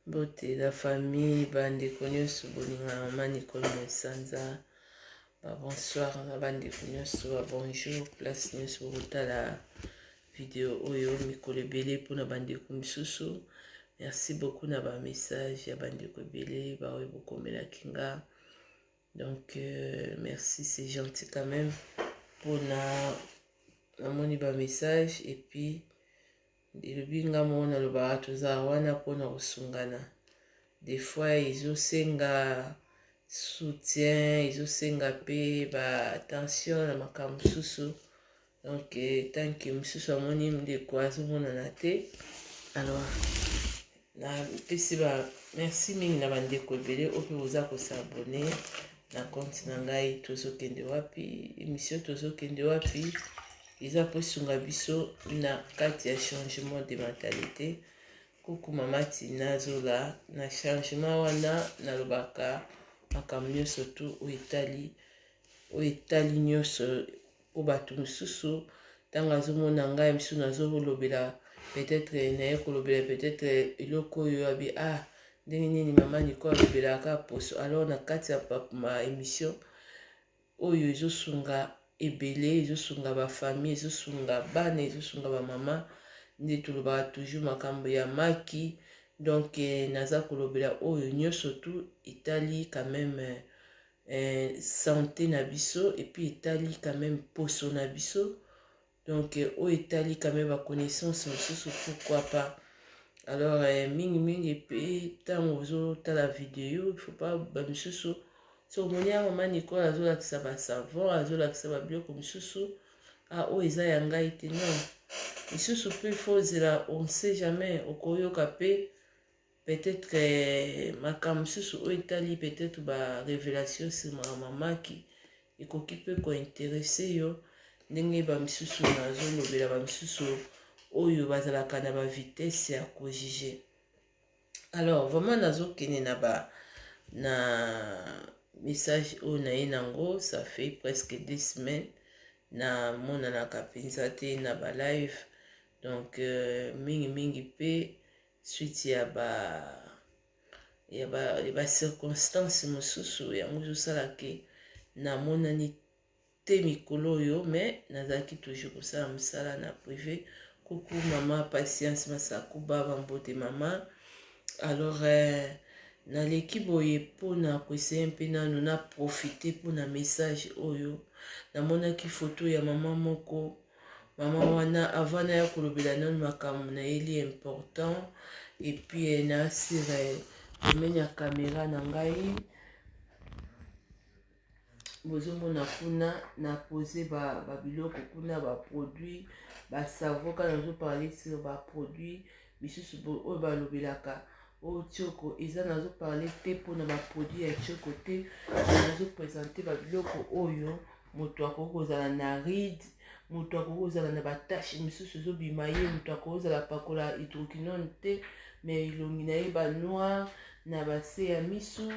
Mbote la famille, bandeko nyonso bolingana mama Nicole Mosanza. Ba bonsoir na bandeko nyonso, ba bonjour place nyonso bokotala video oyo mikolo ebele mpona bandeko misusu. Merci beaucoup na ba message ya bandeko ebele baoyo bokomelaki nga. Donc merci, c'est gentil quand même mpona namoni ba message et puis elobi nga moko nalobaka tozala wana mpona kosungana. Des fois ezosenga soutien, ezosenga mpe ba attention na makambo mosusu. Donc tant que mosusu amoni ndeko azomonana te, alors napesi ba merci mingi na bandeko ebele oyo mpe boza kos'abonner na compte na ngai. Tozokende wapi? Émission Tozokende wapi eza kosunga biso na kati ya changement de mentalité. Kuku mama Tina Zola, na changement wana nalobaka makambo nyonso tu oyo etali nyonso mpo bato mosusu ntango azomona ngai mosusu nazolobela, peut-être naye kolobela peut-être eloko oyo abi: "Ah, ndenge nini mama Nicole alobelaka poso?" Alors na kati ya ma émission oyo ezosunga ebele, ezosunga bafamille, ezosunga bana, ezosunga bamama, nde tolobaka toujours makambo ya maki. Donc naza kolobela oyo nyonso tu etali quand même santé na biso et puis etali quand même poso na biso. Donc oyo etali quand même baconnaissance mosusu, pourquoi pas. Alors mingimingi mpe ntango ozotala video, il faut pas bamisusu so omoni ya mama Nicole azolakisa basavon, azolakisa babiloko mosusu: "Ah, oyo eza ya ngai te." Non, lisusu mpe faut ozela, on sait jamais, okoyoka mpe peut-être makambo mosusu oyo etali peut-être barévélation nsima ya mamaki ekoki mpe kointéresser yo, ndenge bamisusu nazolobela, bamisusu oyo bazalaka na bavitesse ya kojuger. Alors vraiment nazokende na message oyo naye nango. Ça fait presque 2 semaines namonanaka mpenza te na balive. Donc mingimingi mpe suite ya bacirconstance mosusu yango ezosala ke namonani te mikolo oyo, mais nazalaki toujours kosala mosala na privé. Kuku mama Patience Masakuba, bambote mama. Alors naleki boye mpona koessayer mpe nano na profite mpona message oyo. Namonaki foto ya mama moko. Mama wana, avant naya kolobela nano makambo nayeli important et puis nasira pembeni ya caméra na ngai, bozomona kuna na pose babiloko kuna, baproduit, basavon. Kaka nazoparler sur baproduit misusu oyo balobelaka oyo tioko eza, nazoparler te mpona baproduit ya tioko te. Nazoprésenter babiloko oyo moto akoki kozala na ride, moto akoki kozala na batache mosusu ezobima ye, moto akoki kozala pakola hydroquinone te, mais elongi na ye banoir na base ya misu.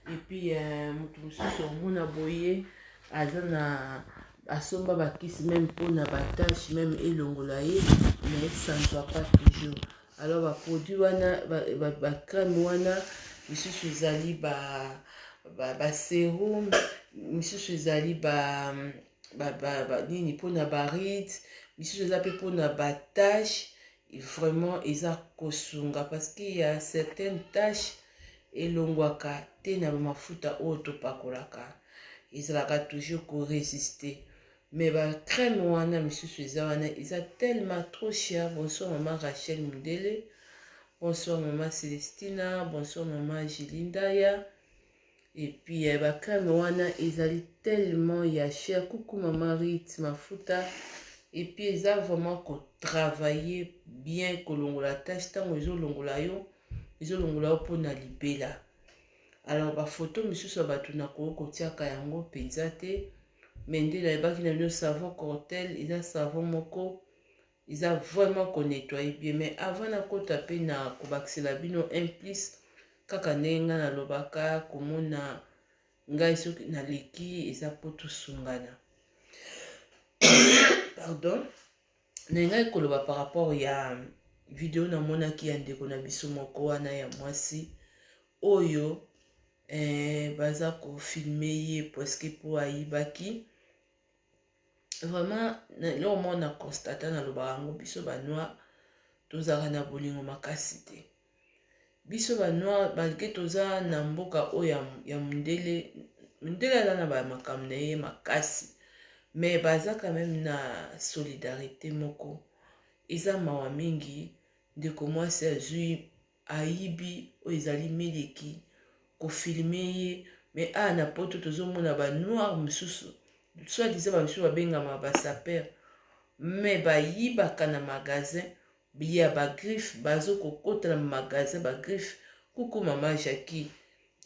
Et puis moto mosusu omona boye aza na asomba bakisi même mpona batache même elongola ye, mais ça ne va pas toujours. Alors baproduit wana, bacrème wana misusu ezali basérum, misusu ezali nini mpona baride, misusu eza mpe mpona batache. Vraiment eza kosunga parce que ya certaines taches elongwaka te na bamafuta oyo topakolaka, ezalaka toujours korésister. Mais bacrème wana misusu eza wana, eza tellement trop cher. Bonsoir mama Rachel Mundele, bonsoir mama Celestina, bonsoir mama Gilindaya. Et puis bacrème wana ezali tellement ya cher. Kuku mama Rit Mafuta. Et puis eza vraiment kotravailler bien, kolongola tache. Ntango ezolongola yo, ezolongola yo mpona libela. Alors bafoto misusu ya bato nakoki kotiaka yango mpenza te, mais nde nayebaki na bino, savon Cortel eza savon moko eza vraiment konettoyer bien. Mais avant nakota mpe na kobakisela bino un plus, kaka ndenge ngai nalobaka, komona ngai soki naleki eza mpo tosungana. Pardon, na ngai koloba par rapport ya Video namonaki ya ndeko na biso moko wana ya mwasi oyo baza kofilme ye puisque mpo ayibaki. Vraiment, eloko moko na constata, nalobaka yango, biso banoir tozalaka na bolingo makasi te. Biso banoir, malgré toza na mboka oyo ya mondele, mondele aza na bamakambo na ye makasi, mais baza quand même na solidarité moko. Eza mawa mingi. Ndeko mwasi azwi, ayibi oyo ezali miliki, kofilme ye. Mais awa na Poto tozomona banoir mosusu, soi-disant bamisusu babengama basapeur, mais bayibaka na magasin ya bagriffe. Bazokokota na magasin bagriffe. Kuku mama Jackie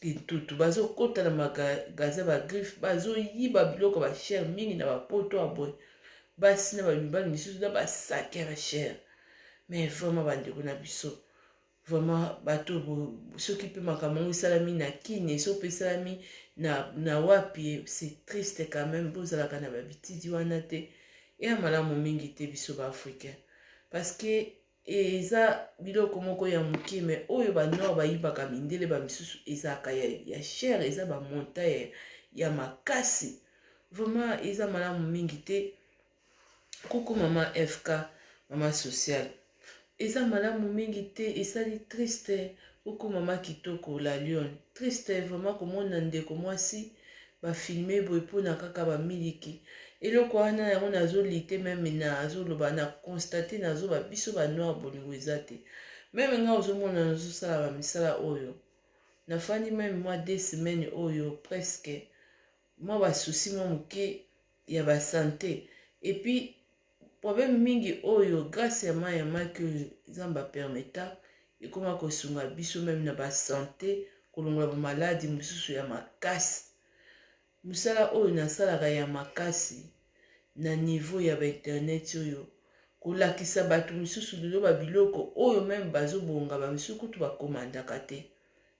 Kintutu, bazokota na magasin bagriffe, bazoyiba biloko bachère mingi na bapoto ya boye, basi na bamibali misusu na basaki ya bachère. Mais vraiment, bandeko na biso, vraiment bato, soki mpe makambo yango esalami na Kini, so mpe esalami na wapi, c'est triste quand même. Bozalaka na babitidi wana te, eya malamu mingi te, biso baafricain, parce que eza biloko moko ya moke, mais oyo banoir bayibaka, mindele bamisusu, ezalaka ya cher, eza bamonta ya makasi. Vraiment eza malamu mingi te. Kuku mama FK, mama sociale, eza malamu mingi te, esali triste. Kuku mama Kitoko la Lion, triste vraiment komona ndeko mwasi bafilme boye mpona kaka bamiliki. Eloko wana yango nazolite même, nazoloba na constate, nazoba biso banoir bolingo eza te. Même nga ozomona nazosala bamisala oyo, nafandi même mwa 2 semaines oyo presque, mwa basusi mwa moke ya basanté, et puis problème mingi oyo, grâce ya mai ya maki oyo Nzambe apermeta, ekóma kosunga biso même na basanté, kolongola bamaladi mosusu ya makasi. Mosala oyo nasalaka ya makasi na niveau ya bainternet oyo, kolakisa bato mosusu lelo babiloko oyo même bazobonga, bamisusu kutu bakomandaka te,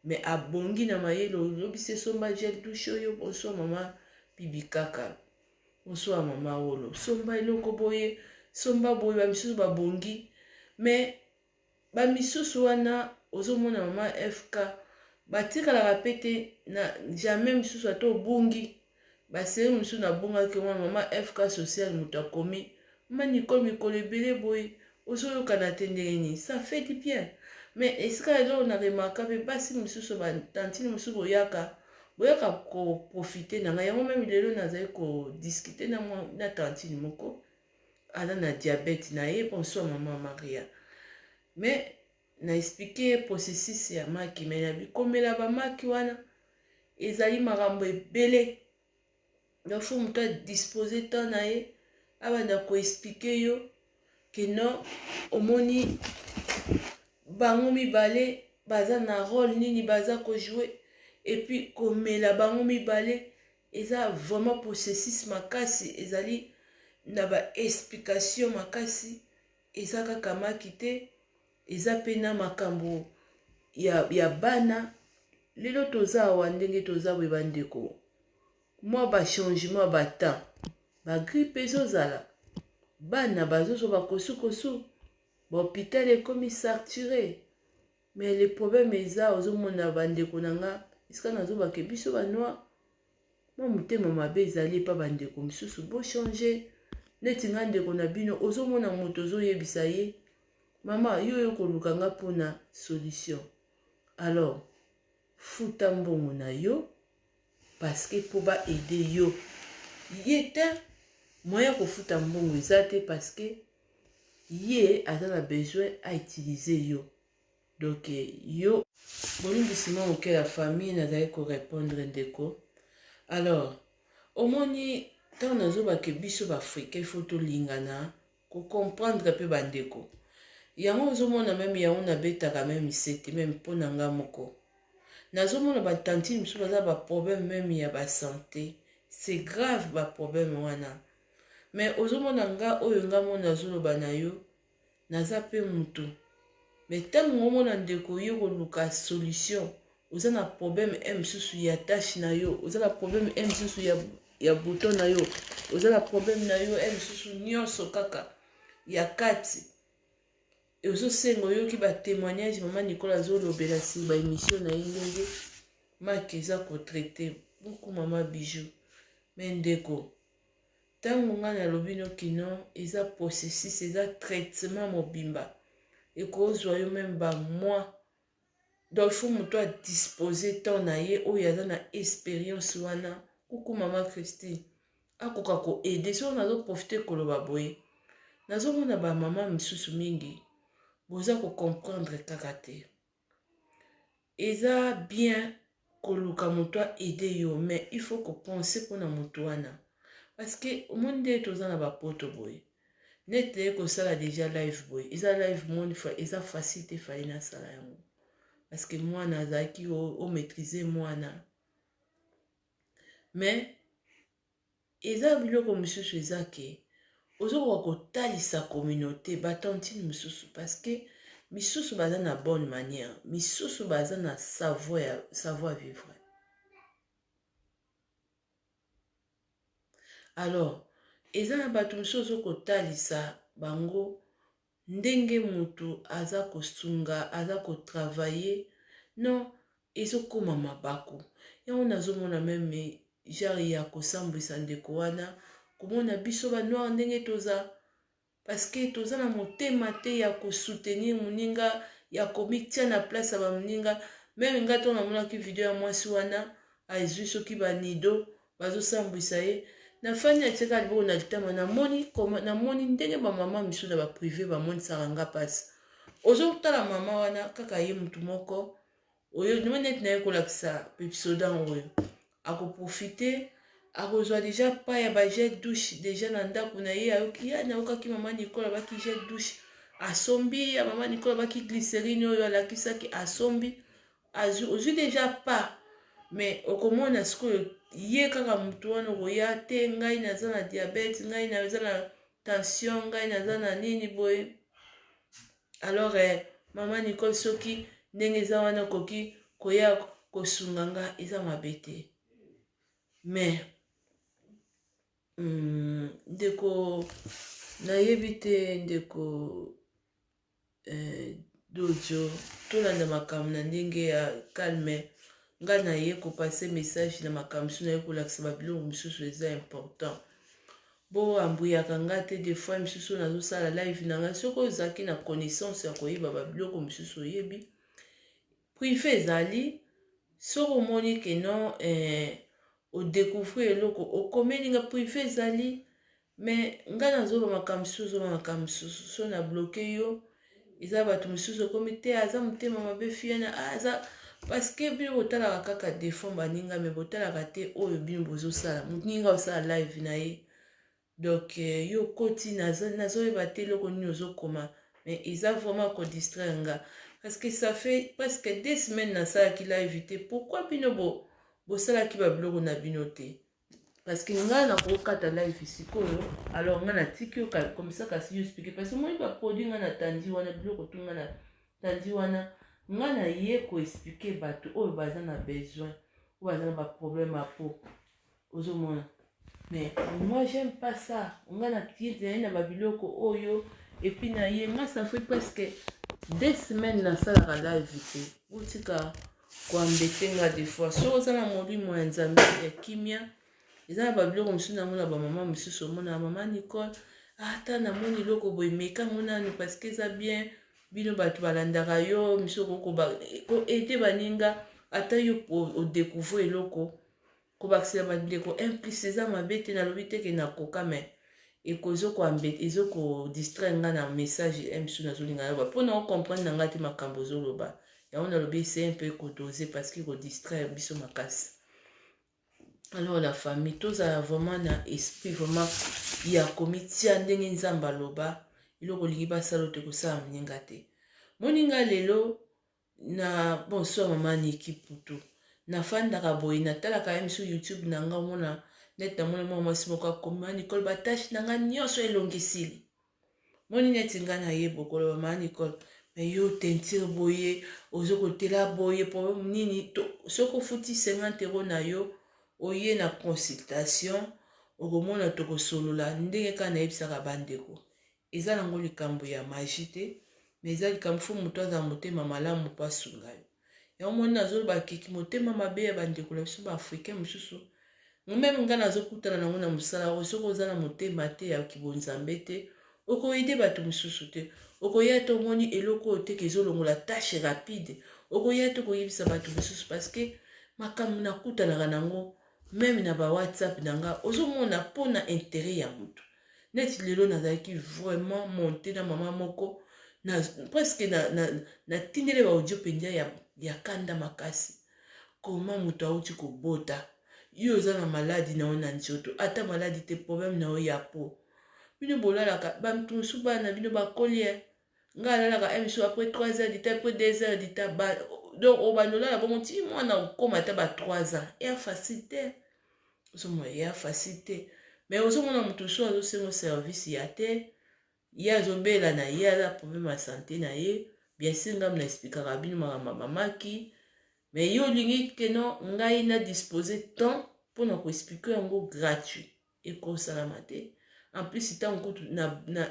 mais abongi na mayele. Olobisi esomba gel douche oyo. Bonsoir mama Bibi kaka, bonsoir mama Wolo. Somba eloko boye, somba boye, bamisusu babongi, mais bamisusu wana ozomona mama FK batikalaka pe te na jamais. Misusu ata obungi baseri mosusu, nabungaki wana mama FK social, moto akomi mama Nicole, mikolo ebele boye ozoyokana te, ndenge nini? Ça fait du bien. Mais esika eloko na remarka mpe, basi mosusu, batantine mosusu, boyaka boyaka koprofite na ngai yango. Même lelo nazali kodiscute na tantine moko aza na diabète na ye. Bonsoir mama Maria. Mais na explique ye processus ya maki, mais na bikomela bamaki wana ezali makambo ebele. Donc faut moto adispose temps na ye, abanda koexpliquer yo ke non, omoni bango mibale baza na rôle nini baza kojouer, et puis komela bango mibale eza vraiment processus makasi, ezali na baexplication makasi. Eza kaka maki te, eza mpe na makambo ya bana. Lelo toza awa ndenge toza boye, bandeko, mwa bachangement batemps, bagrippe ezozala, bana bazozwa bakosukosu, bahôpital ekomi saturé. Mais le problème eza, ozomona bandeko na nga, esika nazobake biso banoir, mwa motema mabe ezali epa bandeko mosusu. Bochange. Neti nga ndeko na bino, ozomona moto ozoyebisa ye: "Mama, yo oyo koluka nga mpona solution, alors futa mbongo na yo, parce que mpo baaider yo." Ye te, moyen kofuta mbongo eza te, parce que ye aza na besoin autiliser yo. Donc yo bolimbisi mwa moke ya famille, nazali korépondre ndeko. Alors omoni, ntango nazobake biso baafricain, faut tolingana, kocomprendre mpe bandeko. Yango ozomona même yango nabetaka même sete, même mpo na nga moko nazomona batantine mosusu baza baproblème même ya basanté, c'est grave baproblème wana. Mais ozomona nga oyo, nga mo nazoloba na yo, naza mpe motu. Mais ntango omona ndeko yo koluka solution, oza na problème e mosusu ya tache na yo, oza na problème e mosusu ya bouton na yo, oza na problème na yo e mosusu nyonso kaka ya kati. Ozosenga oyoki ba témoignage mama Nicole azolobela sur ba émission na ye ndenge maki eza kotraite beaucoup mama Bijou. Mais ndeko, ntango ngai nalobi noki non, eza processus, eza traitement mobimba, ekozwa yo même ba mois. Donc il faut moto adispose temps na ye oyo aza na expérience wana. Kuku mama Christine akoka koaider. Soki nazoprofite koloba boye, nazomona bamama misusu mingi boza kocomprendre kaka te. Eza bien koluka moto aide yo, mais il faut kopenser mpona moto wana, parce que omoni nde toza na bapoto boye, nete ye kosala déjà live boye, eza live moni, eza facile te. Fallait nasala yango parce que mwana azalaki omaîtrise mwana, mais eza biloko mosusu eza ke ozokoka kotalisa communauté, batantine mosusu, parce que misusu baza na bonne manière, misusu baza na savoir vivre. Alors eza na bato mosusu ozokotalisa bango ndenge motu aza kosunga, aza kotravailler. Non, ezokóma mabaku yango. Nazomona même genre ya kosambwisa ndeko wana, komona biso banoir ndenge toza, parce que toza na motema te ya kosoutenir moninga, ya komitia na place ya bamoninga. Même ngai, ntango namonaki video ya mwasi wana azwi soki banido bazosambwisa ye, nafandi, natiaka liboko na litama, namoni ndenge bamama misusu na baprivé bamonisaka nga mpasi. Ozotala mama wana kaka ye motu moko oyo neti naye kolakisa Pepsodent oyo akoprofite, akozwa déjà pa ya bagel douche déjà na ndako na ye. Ayoki ya nayokaki mama Nicole abaki gel douche, asombi. Ya mama Nicole abaki glycérine oyo alakisaki, asombi. Ozwi déjà pa, mais okomona sikoyo ye kaka motu wana okoya te: ngai naza na diabète, ngai naza na tension, ngai naza na nini boye. Alors mama Nicole, soki ndenge eza wana, okoki koya kosunga nga, eza mabe te. Mais ndeko, nayebi te, ndeko Dojo, tolanda makambo na ndenge ya calme. Ngai naye kopasser message na makambo mosusu, naye kolakisa babiloko mosusu eza important. Boambuyaka nga te. Des fois misusu nazosala live na ngai, soki ozalaki na connaissance ya koyeba babiloko mosusu, oyebi privé ezali. Soki omoni ke non, odécouvrir eloko, okomeli nga, privé ezali. Mais ngai nazoba makambo mosusu, ozoba makambo mosusu, so na bloquer yo. Eza bato mosusu okomi te, aza motema mabe fiana, aza, parce que bino botalaka kaka défaut baninga, mais botalaka te oyo bino bozosala. Moninga osala live na ye, donc yo okoti, nazoyeba te eloko nini ozokoma, mais eza vraiment kodistraire nga, parce que ça fait presque 2 semaines nasalaki live te. Pourquoi bino bosalaki babiloko na bino te? Parce que ngai nakokata live sikoyo. Alors ngai natiki yo comme ça, kasi yo explique, parce que omoni baproduit ngai natandi wana, biloko tu ngai natandi wana, ngai naye koexpliquer bato oyo baza na besoin, oyo baza na baproblème ya peau, ozomona. Mais moi, j'aime pas ça. Ngai naye na babiloko oyo, et puis na ye ngai, ça fait presque 2 semaines nasalaka live te. Botika koembêter nga. Des fois, soki oza na molimo ya Nzambe ya kimia, eza na babiloko mosusu namona bamama mosusu, omona mama Nicole, ata namoni eloko boye, mekango nanu parce que eza bien. Bino bato balandaka yo, miso koaider baninga, ata yo odécouvrir eloko, kobakisela bandeko un plus, eza mabe te. Nalobi te ke nakoka, mais ezokodistraire nga na message mosusu nazolinga naloba, mpona ocomprendre na ngai te makambo ozoloba. Yango nalobi, essaye un peu kodose, parce que kodistraire biso makasi. Alors la famille, tozala vraiment na esprit vraiment ya komitia ndenge Nzambe aloba. Eloko olingi basala te, kosala moninga te. Moninga lelo na bonsoir mama Niki Putu. Nafandaka boye, natalaka ye miso YouTube na nga, omona neti namoni mwa mwasi moko akomi: "Ma Nicole, bataches na nga nyonso elongisili." Moni neti nga nayeba koloba: "Ma Nicole, mais yo teinture boye, ozokotela boye, problème nini?" Soki ofuti 50 euro na yo, oye na consultation, okomona tokosolola ndenge kaka nayebisaka bandeko. Eza nango likambo ya magie te. Mais eza likambo fo moto azala motema malamu mpo asunga yo. Yango moni nazoloba kiki motema mabe ya bandeko na biso baafricain mosusu, meme ngai nazokutana nango na mosala oyo. Soki oza na motema te ya kibonzambe te, okoyede bato mosusu te. Okoya te, omoni eloko oyo te ke ezolongola tache rapide, okoya te koyebisa bato mosusu, parce que makambo nakutanaka nango meme na ba WhatsApp na nga, ozomona mpona intérêt ya motu. Neti lelo nazalaki vraiment monte na mama moko na, presque natindeli na, na baaudio mpenza ya kanda makasi. Koma moto auti kobota, yo oza na maladi na yo na nzoto, ata maladi te, problème na yo ya po bino bolalaka bato mosusu, bana bino bakoli. Ngai alalaka miso après 3 heures du temps, après 2 heures du temps ba, donc obanda olala bongo ti mwana okóma ata ba 3 ans. Eya facile te, ozomona eya facile te. Mais ozomona moto mosusu azosenga service ya te, ye azobela na ye, aza problème ya santé na ye. Bien sûr, ngai na expliquaka bino makambo ya mamaki, mais yo olingi keno ngai na dispose temps mpona koexpliquer yango gratuit, ekosalama te. En plus, ntango kutu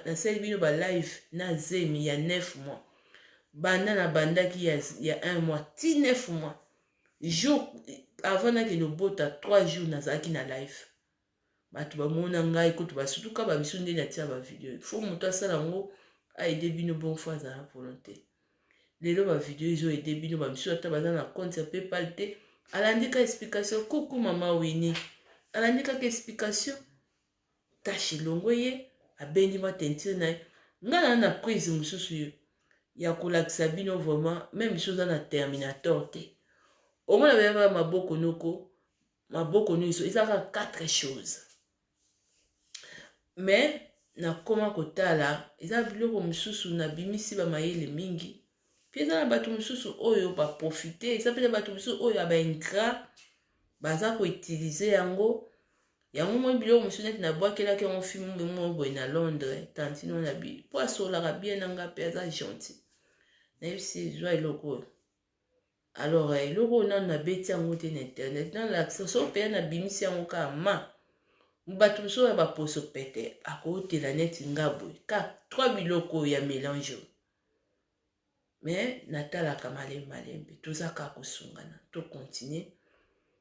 nasali bino balive na zemi ya 9 mois, banda nabandaki ya 1 mois ti 9 mois, jour avant nakende obota, 3 jours nazalaki na live. Bato bamona ngai kutu basutuka bamisu nde natia bavideo. Fo moto asala yango aide bino bon, fo azala volonté. Lelo bavideo ezoaider bino, bamisu ata baza na compte ya PayPal te, alandi ka explication. Kuku mama Wini alandi kaka explication, tache elongo, ye abendi mwa teinture na ye. Ngai na prise mosusu ya kolakisa bino vraiment, même biso oza na terminator te, omona bayaka maboko noko, maboko nyonso eza kaka quatre choses. Mais nakóma kotala, eza biloko mosusu nabimisi bamayele mingi, mpe eza na bato mosusu oyo baprofite, eza mpe na bato mosusu oyo ya baingrat baza koutiliser yango. Yango moi biloko mosusu neti nabwakelaki yango film moko boye na Londres, tantine wana bi mpo asolaka bien na nga mpe aza gentil, nayebisi zwa eloko oyo. Alors eloko oyo nano nabeti yango te na internet, nalakisa so mpenza nabimisi yango kaka ma bato mosusu oyo baposo pete akotela neti nga boye, ka trois biloko oyo ya mélange oyo. Mais natalaka malembe malembe, toza kaka kosungana, tocontinue.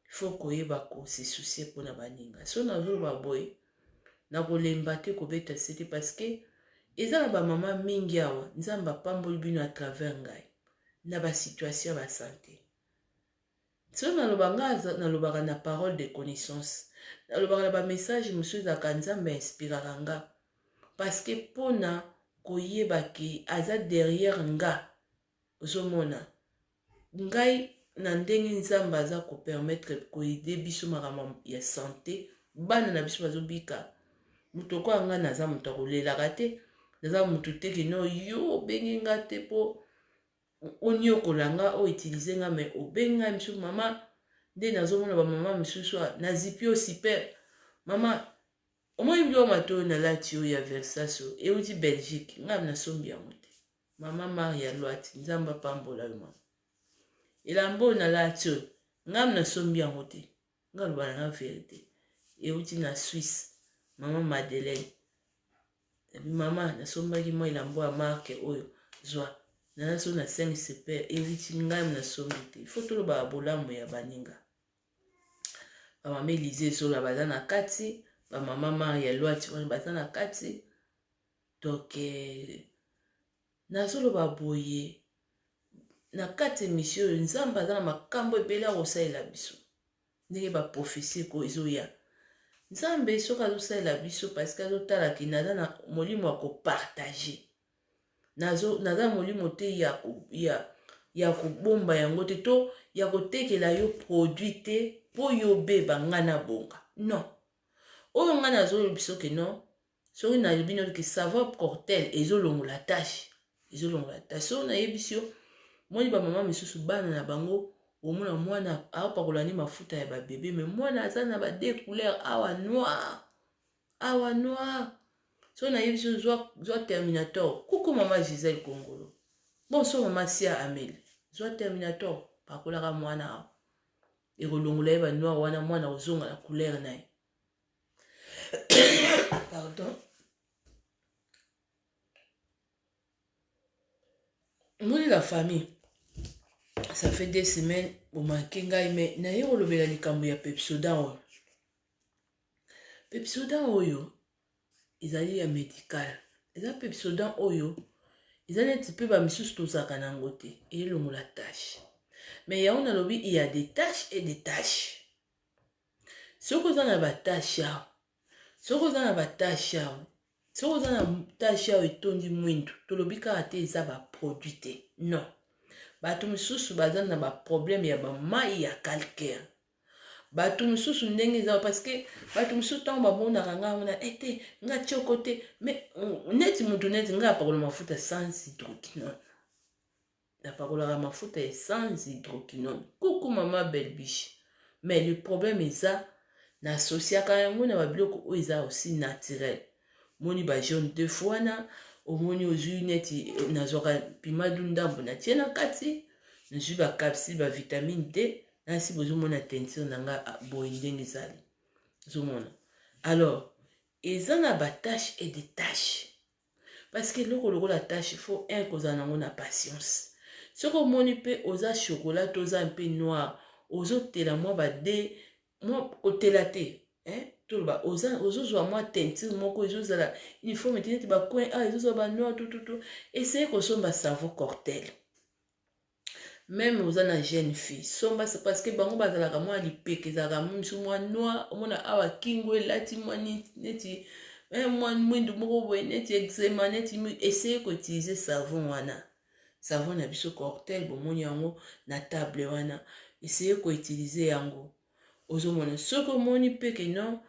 Faut koyeba kose soucier mpona baninga. So nazoloba boye, nakolemba te kobeta sete, parce que eza na bamama mingi awa Nzambe apamboli bino à travers ngai na basituation ya basanté. So naloba, ngai nalobaka na parole de connaissance, nalobaka na bamessage mosusu ezalaka Nzambe ainspiraka nga, parce que mpona koyeba ke aza derrière nga. Ozomona ngai na ndenge Nzambe aza kopermettre koaider biso makambo ya santé, bana na biso bazobika. Moto okoya, ngai naza moto akolelaka te, naza motu te keno yo obengi nga te mpo oniokola nga, outiliser nga. Mais obengi ngai misusu mama, nde nazomona bamama misusu nazipi yo super mama. Omoni biloko matoyo nalati oyo ya Versace euti Belgique, ngai nasombi yango te. Mama Maria Lwati, Nzambe apambola yo mama. Elamba oyo nalati oyo, ngai nasombi yango te, ngai aloba nanga vérité, euti na Suisse. Mama Madeleine, mama, nasombaki mwa elamba ya marque oyo, zwa nana so na 5 super, euti, ngai nasombi te. Ifo tolobaka bolamu ya baninga. Bamama Elize Ezola baza na kati, bamama Maria Lwati wana baza na kati. Donc nazoloba boye na kati émission oyo, Nzambe aza na makambo ebele akosalela biso ndenge baprophétie ezoya. Nzambe soki azosalela biso, parce que azotalaki naza na molimo ya kopartager, naza molimo te ya kobomba yango te to ya kotekela yo produit te mpo yo obeba, ngai nabonga. Non, oyo ngai nazolobi soki non, soki nalobi noki savon Cortel ezolongola tache, ezolongola tache. Soki nayebisi yo, moni bamama misusu bana na bango, omona mwana aopakola nde mafuta ya babebe, mais mwana aza na ba deux couleur, awa noir, awa noir. So nayebisi yo zwa Terminator. Kuku mama Gisele Kongolo, bonso mama Sia Ameli, zwa Terminator, pakolaka mwana awa, ekolongola ye banoir wana, mwana kozonga na couleur na ye. Pardon. Moni la famille, ça fait 2 semaines bomanke ngai, mais naye kolobela likambo ya Pepsodent oyo. Pepsodent oyo ezali ya médical, eza Pepsodent oyo eza neti mpe bamisusu tozalaka na yango te, elongola tache. Mais yango nalobi, il y a des taches et des taches. Soki oza na batache awa, soki oza na batache awa, soki oza na tache awa etondi mwindu, tolobi kaka te eza baproduit te, non. Bato mosusu baza na baproblème ya bamai ya calcaire. Bato mosusu ndenge eza, parce que bato mosusu ntango bamonaka ngai mona ete nga tioko te, mais neti motu neti ngai apakola mafuta sans hydroquinone, napakolaka mafuta ya sans hydroquinone. Kuku mama Belbiche. Mais le problème eza naasociaka yango na babiloko oyo eza aussi naturel. Moni bajaune d'œuf wana, omoni ozwi neti nazwaka pimadu ndambo, natie na kati, nazwi bacapsule bavitamine D. Nasi bozomona teinture na nga boye ndenge ezali, ozomona. Alors eza na batache et des taches, parce que eloko lokola tache, faut un kozala nango na patience. Soki omoni mpe oza chocolat to oza mpe noir, ozotela mwa bade mwa kotela te, toloba ozozwa mwa teinture moko ezozala uniforme te, neti bacoin a ezozwa banoir tututu, essaye kosomba savon Cortel. Même oza na jeune fille, somba, parce que bango bazalaka mwa lipeka ezalaka misu mwa noir. Omona awa kingo elati mwa neti mwa mwindu moko boye, neti eczéma, neti essaye koutiliser savon wana, savon na biso Cortel. Bomoni yango na table wana, essaye koutiliser yango. Ozomona, soki omoni mpe ke non,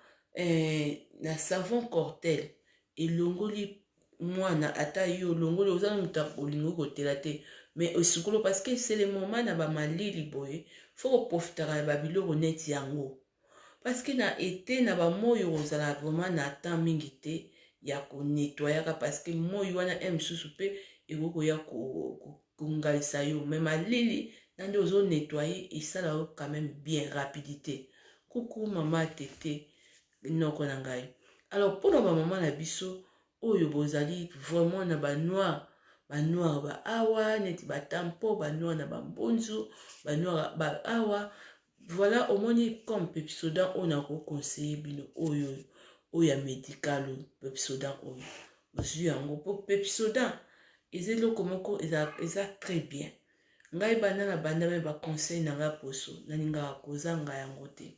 na savon Cortel elongoli mwana, ata yo olongoli, oza na moto olingi kotela te, mais esukolo, parce que c'est le moment na bamalili boye, faut koprofitaka na babiloko neti yango, parce que na été na bamoi ozala vraiment na temps mingi te ya konettoyaka, parce que moi wana e mosusu mpe ekoki koya kongalisa yo. Mais malili na nde ozonettoyer, esala yo quand même bien rapidité. Kuku mama tete noko na ngai. Alors mpona bamama na biso oyo bozali vraiment na banoir, banoir ba awa neti batampo, banoir na bambonzu, banoir baawa, voilà, omoni comme Pepsodent oyo nakoconseiller bino, oyo oyo ya médical oyo, Pepsodent oyo ozwi yango, mpo Pepsodent eza eloko moko eza très bien. Ngai banda na banda me baconseil na ngai, poso nalingaka kozanga yango te.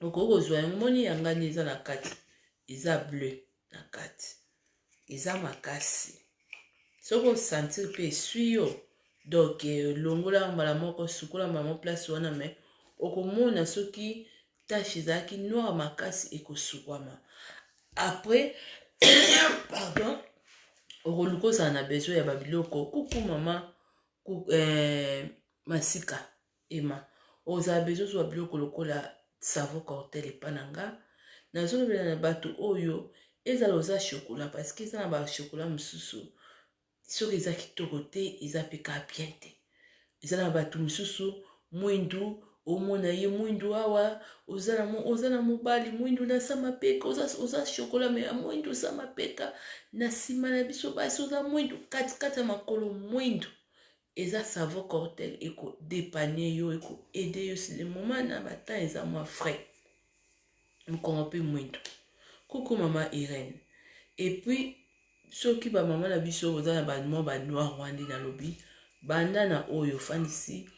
Okoki kozwa yango, moni yangani eza na kati, eza bleu na kati, eza makasi. Soki osentir mpe eswi yo, donc longola mbala moko, sukola mbala moko place wana, mais okomona soki tache ezalaki noire makasi, ekosukwama. Après, pardon, okoluka ozala na besoin ya babiloko. Kuku mama masika ema, ozala besoin ozwa biloko lokola savon Cortel epa na nga. Nazolobela na bato oyo ezala oza chocolat, parce que eza na bachocolat mosusu soki eza kitoko te, eza mpe ka bien te. Eza na bato mosusu mwindu, omona ye mwindu awa, oza na mobali mwindu na sa mapeka, oza chocolat mais mwindu oza mapeka na nsima na biso basi, oza mwindu katikati ya makolo mwindu, eza savon Cortel ekodépanner yo, ekoaider yo. C'est le moment na batemps eza mwa frais, mokongo mpe mwindu. Kuku mama Irene. Et puis soki bamama na biso boza na bamwa banoir wana, nde nalobi banda na oyo ofandisi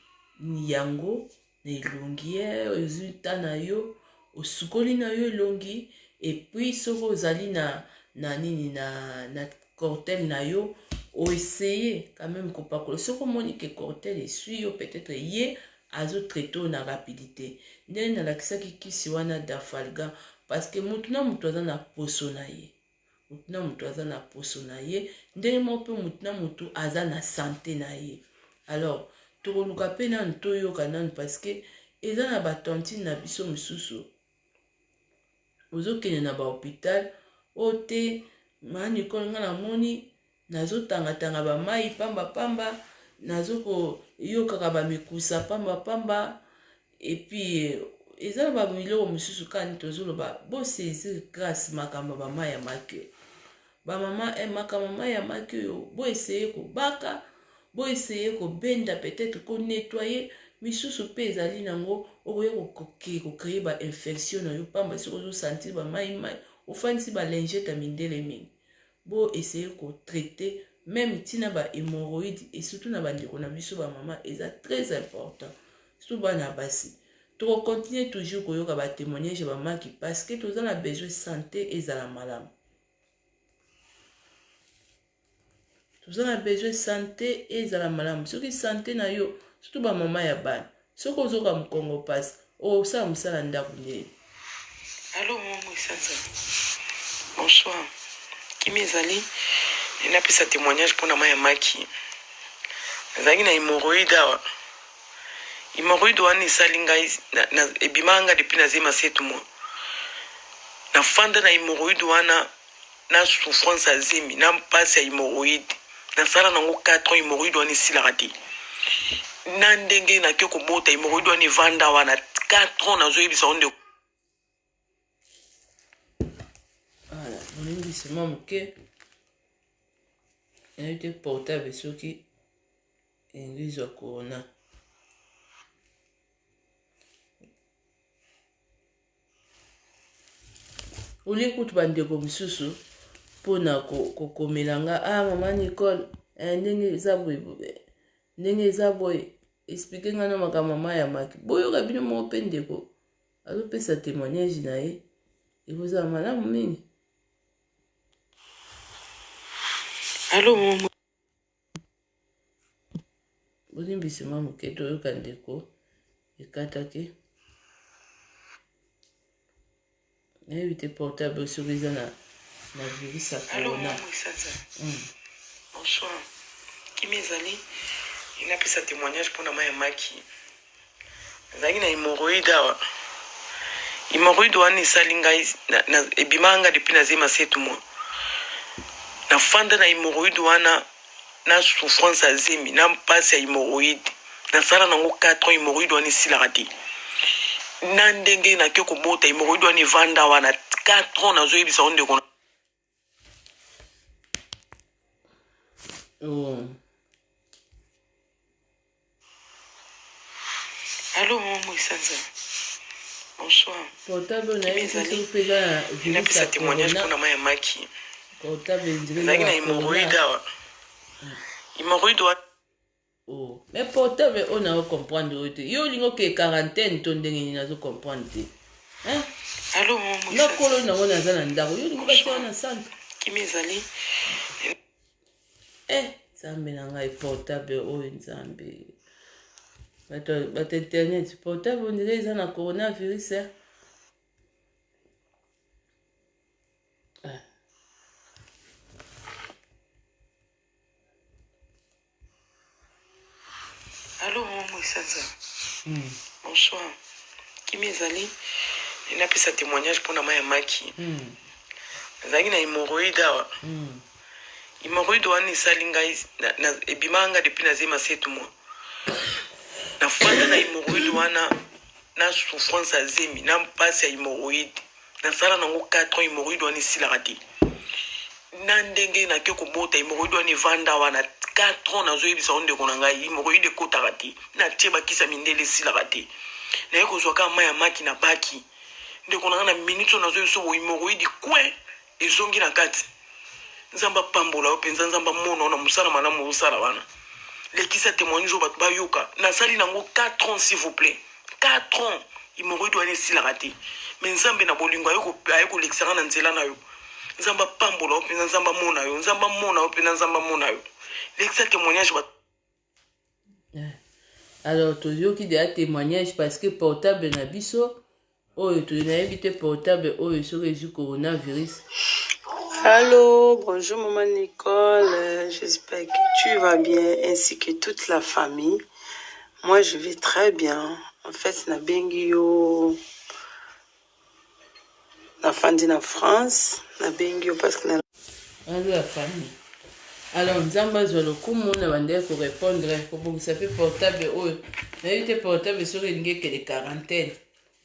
yango na elongi, ye ozwi ta na yo, osukoli na yo elongi. Et puis soki ozali na nini na Cortel na yo, oessaye quand même kopakola. Soki omoni ke Cortel eswi yo, peut-être ye azotraiter oyo na rapidité, ndenge nalakisaki kisi wana Dafalgan, parce que mutu na mutu aza na poso na ye, mutu na mutu aza na poso na ye ndenge moko mpe mutu na mutu aza na santé na ye. Alors tokoluka mpe nanu toyoka nanu, parce que eza na batantine na biso mosusu ozokende na bahôpital oyo te, maa Nicole, nga namoni nazotangatanga bamai pambapamba, nazokoyokaka bamikusa pambapamba. Et puis eza na babiloko mosusu kaka nini tozoloba, bosaisir grâce makambo ya bamai ya maki, bamama, makambo mai ya maki oyo, boessayer kobaka. Bo essayer kobenda peut-être ko nettoyer misusu mpe ezali nango okoya ko créer ba infection na yo pamba soki ozo sentir ba mai mai ofandisi ba lingette ya mindele mingi. Bo essayer ko traiter meme ntina ba hémorroïdes et surtout na bandeko na biso ba mama eza très important surtout bana basi. Toko continuer toujours koyoka ba témoignages ya ba maki parce que toza na besoin santé ezala malamu. Toza na besoin sante ezala malamu. Soki sante na yo, surtout ba mama ya bana, soki ozoka mokongo pasi, osala mosala ndako ndeni. Allo maman Moisanza. Bonsoir. Kimi ezali napesa témoignage mpona mai ya maki. Nazalaki na hémorroïde awa. Hémorroïde wana esali ngai ebimaka ngai depuis nazema 7 mois. Nafanda na hémorroïde wana na souffrance ya zemi na mpasi ya hemorroïde nasala nango 4 ans hemorroïde wana esilaka te na ndenge nake kobota hemorroïde wana evanda wana 4 ans nazoyebisa yo ndeko. Voilà, bolimbisi mwa moke nayebi te portable soki elingi zwa corona. Olie kutu bandeko mosusu mpona kokomela nga ah mama Nicole eh, ndenge eza boye ndenge eza boye explike nga na makambo mama ya maki boyoka bino moko mpe ndeko azopesa témoignage na ye ekozala malamu mingi. Allo mama. Bolimbisi mwa moke toyoka ndeko ekataki nayebi te portable soki eza na na virus ya corona. Bonsoir. Kimi ezali napesa témoignage mpona mai ya maki. Nazalaki na hémorroïde awa. Hémorroïde wana esali ngai ebimaka ngai depuis nazema 7 mois. Nafanda na hémorroïde wana na souffrance ya zemi na mpasi ya hémorroïde nasala nango 4 ans hémorroïde wana esilaka te na ndenge nake kobota hémorroïde wana evanda wana 4 ans nazoyebisa yo ndeko. Oh. Allo maman Moisanza. Bonsoir. Portable na ye soki mpe eza na virus napesa ya témoignage corona. mpona mai ya maki. Portable ndire Nazalaki na ya corona. hémorroïde awa. Hémorroïde wana Oh. Mais portable oyo nazo comprendre oyo te. Yo olingi okee quarantaine to ndenge nini nazo comprendre te. Hein? Allo maman Moisanza. Lokolo nango naza na ndako. Yo olingi batia yo na centre. Kimi ezali Eh, nzambe na ngai portable oyo nzambe. Bato bato internet portable on dirait eza na coronavirus. Hein? Ah. Allo maman Moisanza. Bonsoir. Kimi ezali napesa témoignage mpona mai ya maki. Nazalaki na hémorroïde awa. Hémorroïde wana esali ngai ebimaka ngai depuis nazema 7 mois. Nafanda na hémorroïde wana na souffrance ya zemi na mpasi ya hémorroïde nasala nango 4 ans hémorroïde wana esilaka te na ndenge nake kobota hémorroïde wana evanda wana 4 ans nazoyebisa yo ndeko na ngai hémorroïde ekotaka te natie bakisa mindele esilaka te naye kozwa kaka mai ya maki na baki ndeko na ngai na minute oyo nazoyebisa yo hémorroïde kwe ezongi na kati. Nzambe apambola yo mpenza, Nzambe amona yo na mosala malamu ozosala wana. Lekisa témoignage oyo bato bayoka. Nasali nango 4 ans s'il vous plaît. 4 ans hémorroïde wana esilaka te. Mais Nzambe na bolingo aye kolekisa nga na nzela na yo. Nzambe apambola yo mpenza, Nzambe amona yo, Nzambe amona yo mpenza, Nzambe amona yo. Lekisa témoignage bato. Alors toyoki deja témoignage parce que portable na biso oyo tonayebi te portable oyo soki ezwi coronavirus. Allô, bonjour maman Nicole, j'espère que tu vas bien ainsi que toute la famille. Moi je vais très bien. En fait, nabengi yo nafandi na France, nabengi yo parce que na Allô la famille. Alors Nzambe azwa lokumu na bandaki korépondre kobongisa mpe portable oyo nayebi te portable soki elingi ekende quarantaine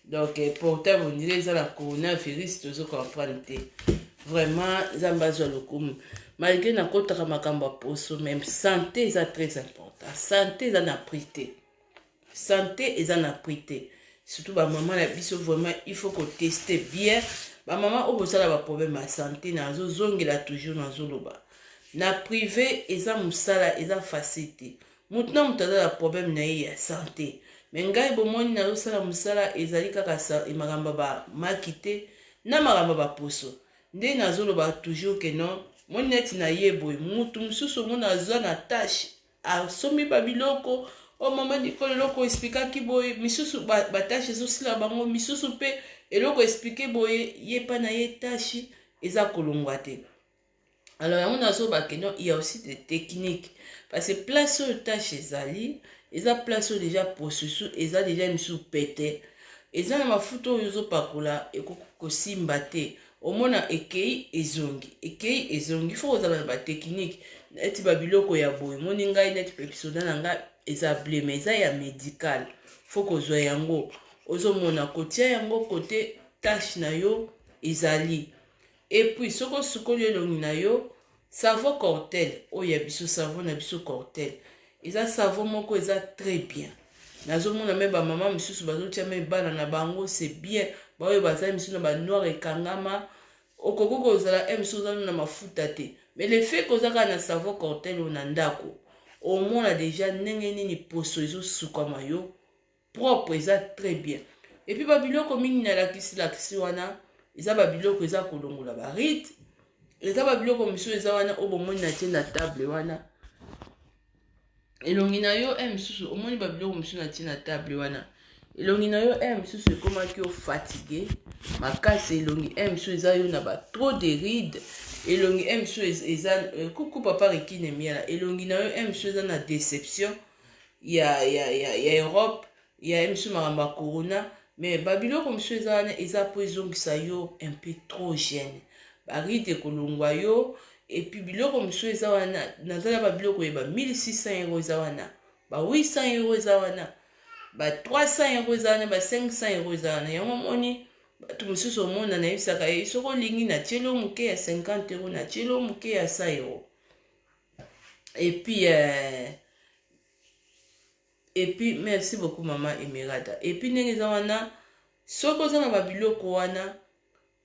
donc portable ondire eza na coronavirus tozo comprendre te vraiment. Nzambe azwa lokumu. Malgré nakotaka makambo ya poso, mais santé eza très important. Santé eza na prix te, santé eza na prix te, surtout bamama na biso. Vraiment, il faut kotester bien. Bamama oyo bosala baproblème ya santé, nazozongela toujours, nazoloba na privé, eza mosala eza facile te. Motu na moto aza na problème na ye ya santé, mais ngai bomoni nazosala mosala, ezali kaka makambo ya bamaki te na makambo ya baposo. Nde nazoloba toujours que non, moni neti na ye boye, mutu mosusu omona azwa na tache, asombi babiloko o mama Nicole, eloko expliquaki boye, misusu batache ezosila bango, misusu mpe eloko expliquer boye, ye mpa na ye tache eza kolongwa te. Alors yango nazoba que non, il y a aussi des techniques, parce que place oyo tache ezali, eza place oyo déjà processus eza déjà misusu pete, eza na mafuta oyo ozopakola ekoki kosimba te. Omona ekei ezongi, ekei ezongi. Faut kozala na batechnique neti babiloko ya boye. Moni ngai neti Pepsoda na ngai eza bleu, mais eza ya médical. Faut kozwa yango, ozomona kotia yango kote tache na yo ezali. Et puis soki osukoli elongi na yo, savon Cortel oyo ya biso, savon na biso Cortel, eza savon moko eza très bien. Nazomona me bamama mosusu bazotia me bana na bango, c'est bien. Baoyo bazali misusu na banoir ekangama, okoki kozala e mosusu oza na mafuta te, mais le fait koza kaka na savon Cortel oyo na ndako, omona déjà ndenge nini poso ezosukama yo propre, eza très bien. Et puis babiloko mingi nalakisi lakisi wana, eza babiloko eza kolongola barides, eza babiloko mosusu eza wana oyo bomoni na tie na table wana. Elongi na yo e mosusu, omoni babiloko mosusu na tie na table wana, elongi na yo e mosusu ekomaki yo fatigue makasi, elongi e mosusu eza yo na ba trop de rides, elongi e mosusu eza kuku papa Rekine Miala, elongi na yo e mosusu eza na déception ya Europe, ya mosusu makambo ya corona. Mais babiloko mosusu eza wana, eza mpo ezongisa yo un peu trop jeune, barides ekolongwa yo. Et puis biloko mosusu eza wana, naza na babiloko oyeba 1600 euro eza wana, ba 800 euro eza wana, ba 300 euro eza wana, ba 500 euro eza wana. Yango omoni bato mosusu omona nayebisaka ye, soki olingi natieli yo moke ya 50 euro, natieli yo moke ya 100 euro. Et puis merci beaucoup, mama Emirata. Et puis ndenge eza wana, soki oza na babiloko wana,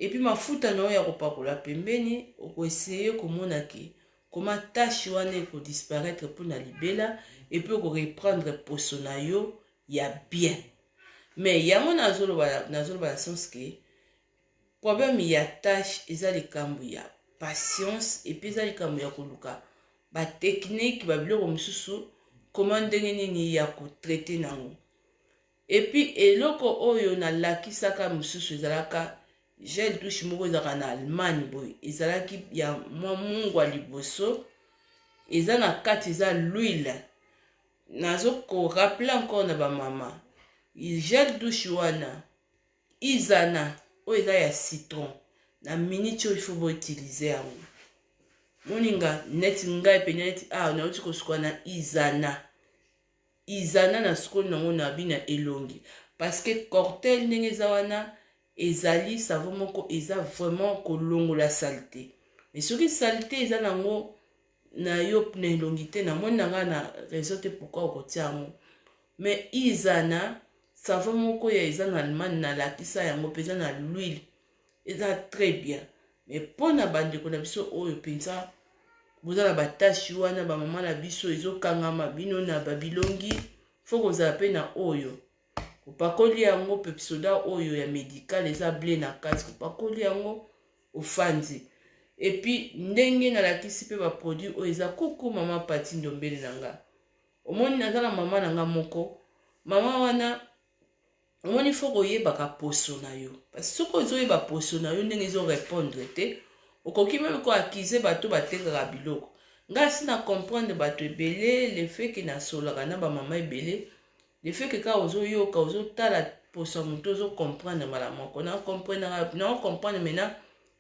et puis mafuta na oyo ya kopakola pembeni, okoessayer komona ke koma tache wana ekodisparaître mpona libela, et puis okoreprendre poso na yo ya bien. Mais yango nazoloba na sens que problème ya tache eza likambo ya patience, et puis eza likambo ya koluka batechnique, babiloko mosusu koma ndenge nini ya kotraiter nango. Et puis eloko oyo nalakisaka mosusu ezalaka gel douche moko ezalaka na Allemagne boye, ezalaki ya mwa mungwa liboso, eza na kati eza l'huile. Nazokorappeler encore na bamama, gel douche wana Izana oyo eza ya citron, na minute oyo il faut boutiliser yango. Moninga neti ngai pene neti awa nauti kosuka na Izana. Izana na sukoli nango na bina elongi, parce que Cortel ndenge eza wana, ezali savon moko eza vraiment kolongola saleté. Mais soki saleté eza nango na yo na elongi te, namoni na ngai na raison te pourquoi okotia yango. Mais Izana, savon moko ya eza na Allemagne, nalakisa yango mpe eza na l'huile, eza très bien. Mais mpo na bandeko na biso oyo mpenza boza na batache wana, bamama na biso, ezokangama bino na babilongi, faut kozala mpe na oyo kopakoli yango, Pepsoda oyo ya médical, eza bleu na kati, kopakoli yango ofandi. Et puis ndenge nalakisi mpe baproduit oyo eza kuku, mama Pati Ndombele na nga, omoni naza na mama na nga moko, mama wana omoni, faut koyebaka poso na yo, parce soki ozoyeba poso na yo ndenge ezorépondre te, okoki même koaccuser bato batekaka biloko. Ngai asi na comprendre bato ebele, le fait que nasolaka na bamama ebele, le fait que kaka ozoyoka, ozotala poso ya moto, ozocomprendre mbala moko. Naocomprendre maintenant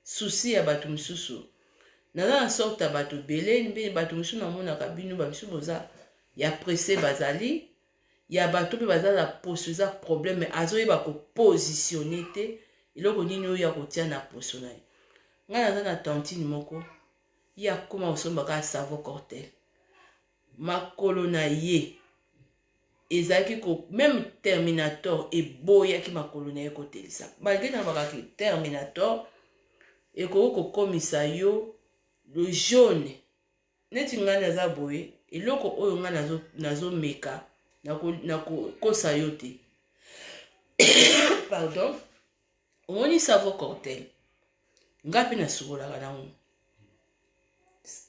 souci ya bato mosusu. Naza na sorte ya bato ebele mpe bato mosusu namonaka bino, bamisusu boza ya presse, bazali ya bato mpe baza na poso eza problème, azoyeba kopositionner te eloko nini oyo ya kotia na poso na ye. Ngai naza na tantine moko. Ye akoma kosomba kaka savon Cortel. Makolo na ye ezalaki ko meme Terminator eboyaki makolo na ye kotelisa. Malgre nalobaka ke Terminator ekoki kokomisa yo le jaune. Neti ngai naza boye, eloko oyo ngai nazomeka nakokosa yo te. Pardon. Omoni savon Cortel, nga mpe nasukolaka nango.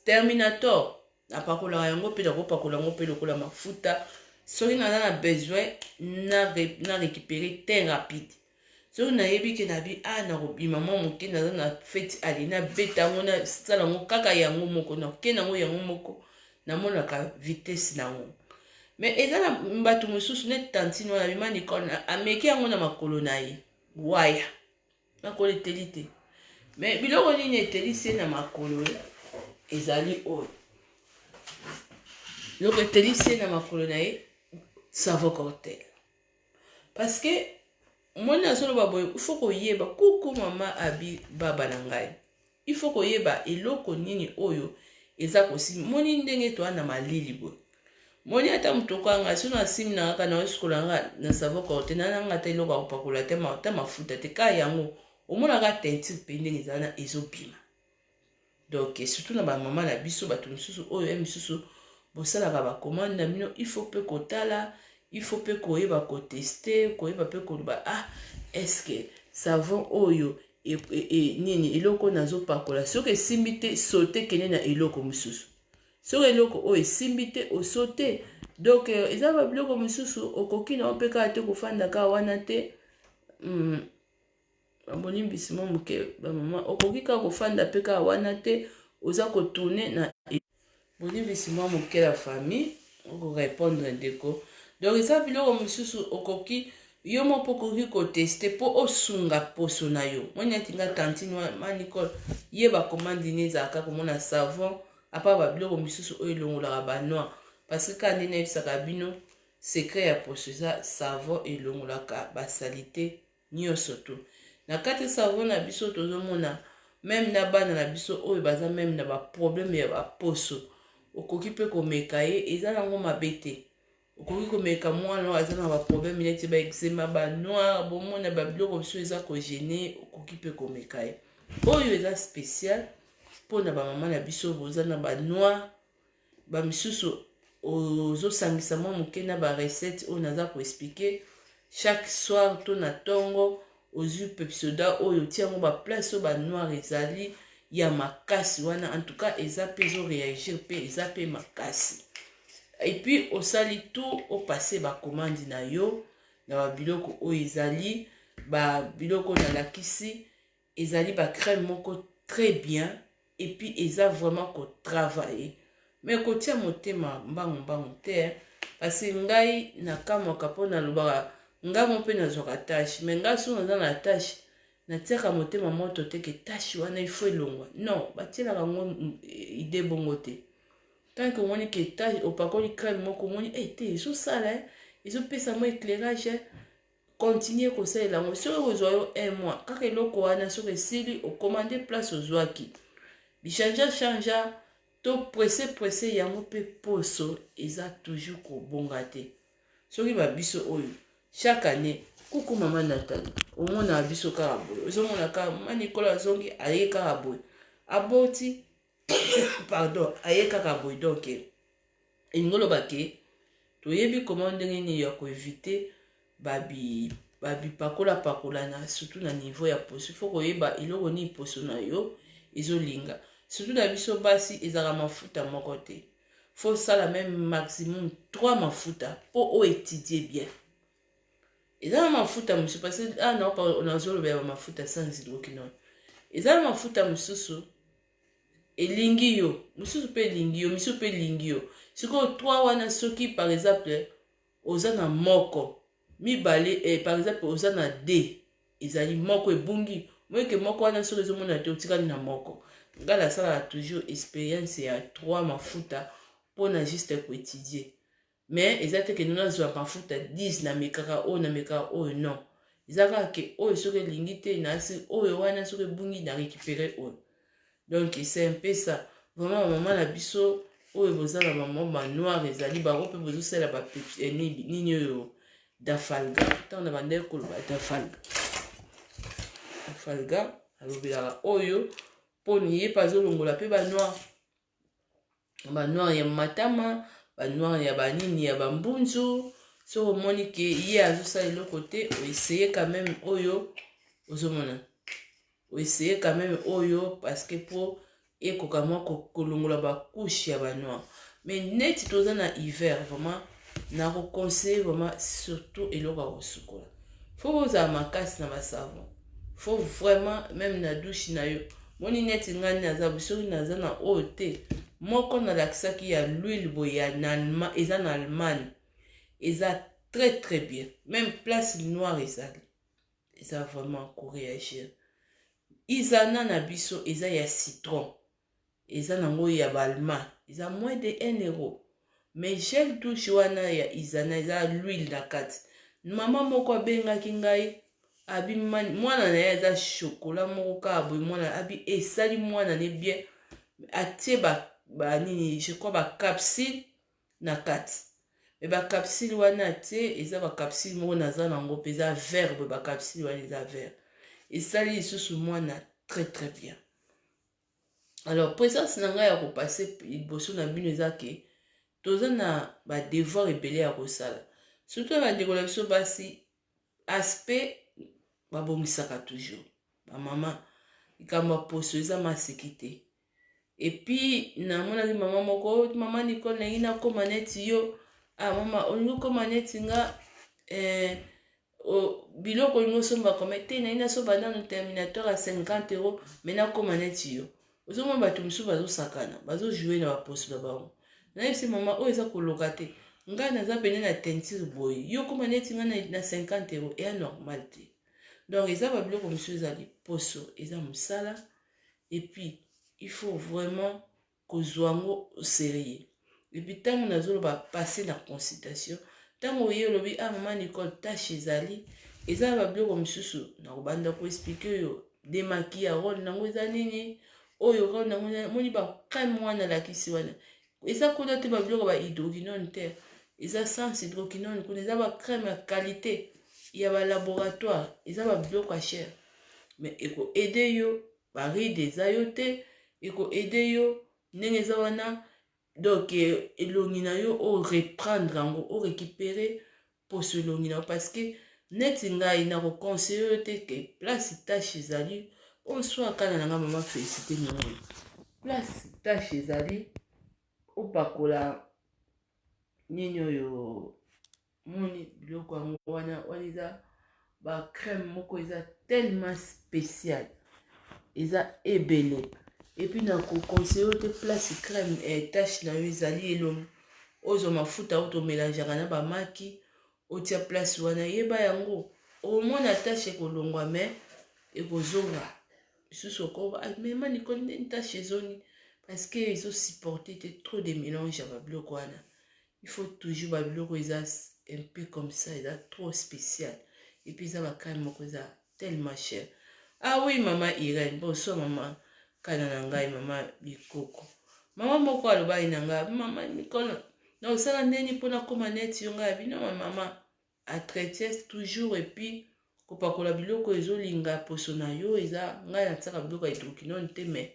Terminator napakolaka yango mpe, nakopakola yango mpe lokola mafuta soki naza na besoin na récupérer teint rapide. Soki nayebi ke nabi a nakobima mwa moke, naza na feti, ale nabeta yango, nasala yango kaka yango moko, nakokende yango yango moko, namonaka vitesse nango. Mais eza na bato mosusu neti tantine wana bima Nicole, ameki yango na makolo na ye, waya makolo eteli te. Mais biloko nini etelisi ye na makolo? Ezali oyo biloko etelisi ye na makolo na ye, savon Cortel. Parce que moni azoloba boye, il faut koyeba kuku mama abi baba na ngai, il faut koyeba eloko nini oyo eza kosimba. Moni ndenge toa na malili boye, moni ata moto okanga soki nasimi na kaka na osukola nga na savon Cortel, nananga ata eloko ya kopakola te, ata mafuta te, ka yango omonaka teinture mpe ndenge eza wana ezobima. Donc surtout na bamama na biso, bato mosusu oyo ye mosusu bosalaka bacommande na bino, il faut mpe kotala, il faut mpe koyeba kotester, koyeba mpe koloba: ah, est-ce savon oyo nini, eloko oyo nazopakola, soki esimbi te, saute, kende na eloko mosusu. Soki eloko oyo esimbi te, osaute. Donc eza babiloko mosusu okoki na yo mpe kaka te kofanda kaka wana te. Bamolimbisi mwa moke bamama, okoki kaka kofanda mpe kaka wana te, oza kotourner na bolimbisi mwa moke ya famille, okorépondre ndeko. Donc eza biloko mosusu okoki yo moko okoki kotester mpo osunga poso na yo. Moni neti nga tantine ma Nicole, ye bacommande nini ezalaka komona savon apa babiloko misusu oyo elongolaka banoir, parce que kaka nde nayebisaka bino, secret ya poso eza savon elongolaka basaleté nyonso. To na kati ya savon na biso tozomona même na bana na biso oyo baza même na baproblème ya baposo, okoki mpe komeka ye, eza nango mabe te. Okoki komeka mwana oyo aza na baproblème neti baeczéma, banoir, bomona babiloko mosusu eza kogêner, okoki mpe komeka ye. Oyo eza spécial mpona bamama na biso boza na banoir, bamisusu ozosangisa mwa moke na barecette oyo naza koexpliquer. Chaque soir to na ntongo, ozwi Pepsoda oyo, otia yango baplace oyo banoir ezali ya makasi wana. En tout cas eza mpe ezoréagir mpe eza mpe makasi. Et puis osali tout, opasser bacommande na yo na babiloko oyo ezali babiloko oyo nalakisi. Ezali bacrème moko très bien et puis eza vraiment kotravailler, mais kotia motema mbangu mbangu te, parce que ngai nakamwaka mpo nalobaka ngai mo mpe nazwaka tache, mais ngai soki naza na tache, natiaka motema moto te ke tache wana ifo elongwa. Non, batielaka yango ide bongo te. Tant que omoni ke tache, opakoli crème moko, omoni e te ezosala, ezopesa mwa éclairage, continue kosalela yango. Soki kozwa yo un mois kaka eloko wana, soki esili, okomande place ozwaki bichangea changea to presse presse yango mpe poso eza toujours kobonga te. Soki babiso oyo chaque année, kuku mama Nathalie, omonaka biso kaka boye, ozomona kaka mama Nicole azongi, aye kaka boye, aboti, pardon, aye kaka boye. Donc elingi oloba ke toyebi koma ndenge nini ya koéviter babipakola-pakola na surtout na niveau ya poso. Faut koyeba eloko nini poso na yo ezolinga. Surtout na biso basi, ezalaka mafuta moko te, faut sala même maximum 3 mafuta mpo oétudie bien. Eza na mafuta mosusu, parce que ah, nazolobela bamafuta sans hydroquinone. Eza na mafuta mosusu elingi yo, mosusu mpe elingi yo, misusu mpe elingi yo. Sikoyo 3 wana, soki par exemple oza na moko, mibale, par exemple oza na d, ezali moko ebungi, moyeke moko wana soki ezomona te, otikali na moko. Ngai nasalaka toujours expérience ya 3 mafuta mpona juste koétudier, mais eza te kende nazwa mafuta 10, namekaka oyo, namekaka oyo, non. Eza kaka ke oyo soki elingi te, nasi oyo wana soki ebungi, na récupérer oyo. Donc c'est un peu ça. Vraiment bamama na biso oyo boza na bamama banoir ezali bango mpe bozosala eh, nini oyo dafalga. Ntango na bandaki koloba dafalga, dafalga alobelaka oyo mpo ye mpe azolongola mpe banoir, banoir ya matama, banoir ya banini, ya bambunzu. Soki omoni ke ye azosala eloko te, oessaye quand même oyo ozomona, oessaye quand même oyo, parce que mpo ekoka mwa kolongola bacouche ya banoir. Mais neti toza na hiver, vraiment nakoconseille vraiment surtout eloko ya kosukola, faut bozala makasi na basavon. Faut vraiment même na douche na yo. Moni neti ngai naza, soki naza na oyo te moko nalakisaki ya l'huile boye ya na eza na Allemagne, eza très très bien. Même place noire ezali, eza vraiment koréagir. Isana na biso eza ya citron, eza nango ya baallemand, eza moins de 1 euro. Mais gel douche wana ya Isana eza l'huile na kati. Mama moko abengaki ngai, abi mwana na ye aza chocolat moko kaka boye. Mwana abi esali mwana ne bien, atie banini, je crois bacapsule na kati. Mais bacapsule wana atie eza bacapsule moko naza nango mpe eza vert boye. Bacapsule wana eza vert, esali lisusu mwana très très bien. Alors présence na ngai ya kopasser liboso na bino eza ke toza na badevoir ebele ya kosala, surtout na bandeko na biso basi. Aspect babongisaka toujours bamama, likambo ya poso eza maseki te. Et puis namonaki mama moko: "Mama Nicole, nangi nakóma neti yo." Ah mama, olingi okóma neti nga eh, biloko olingi osomba kome te. Nangi nasomba nanu terminateur ya 50 euro, mais nakóma neti yo. Ozomona bato mosusu bazosakana, bazojouer na baposo na bango. Nayebisi mama oyo eza koloka te. Ngai naza pene na teinture boye, yo kóma neti ngai na 50 euro, eya normal te. Donc eza babiloko mosusu ezali poso, eza mosala. Et puis il faut vraiment kozwa yango sérieux. Et puis ntango nazoloba passe na consultation, ntango oye olobi: "Ah mama Nicole, tache ezali", eza na babiloko mosusu nakobanda koexpliquer oyo démaquillant, rôle nango eza nini, oyo rôle nango. Moni bacrème wana alakisi wana, eza kuna te babiloko ba hydroquinone te, eza sans hydroquinone. Kuna eza bacrème ya qualité ya balaboratoire, eza babiloko ya cher, mais ekoaider yo. Barides eza yo te, ekoaider yo ndenge eza wana. Donc elongi na yo oreprendre yango, orécupérer poso elongi na yo. Parce que neti ngai nakoconseille yo te ke place tache ezali, bonsoir kana na ngai mama Félicité Mingi, place tache ezali, opakola nini oyo. Moni biloko yango wana, wana eza bacrème moko eza tellement spécial, eza ebele. Et puis nakoconseille yo te place crème tache na yo ezali elongi, ozwa mafuta oyo tomélangeaka na bamaki, otia place wana. Yeba yango, okomona tache ekolongwa, mais ekozonga lisusu. Okoba mema Nicole ndeni tache ezongi, parce que ezosupporte te trop de mélange ya babiloko wana. Il faut toujours babiloko eza un peu comme ça, eza trop spécial. Et puis eza bacrème moko eza tellement cher. Ah oui, mama Irène, bonsoir mama kana na ngai, mama Bikoko. Mama moko alobaki na ngai: "Mama Nicole, na osala ndeni mpona kóma neti yo?" Ngai bino mama entretien toujours, et puis kopakola biloko ezolinga poso na yo. Eza ngai natiaka biloko ya hydroquinone te, mais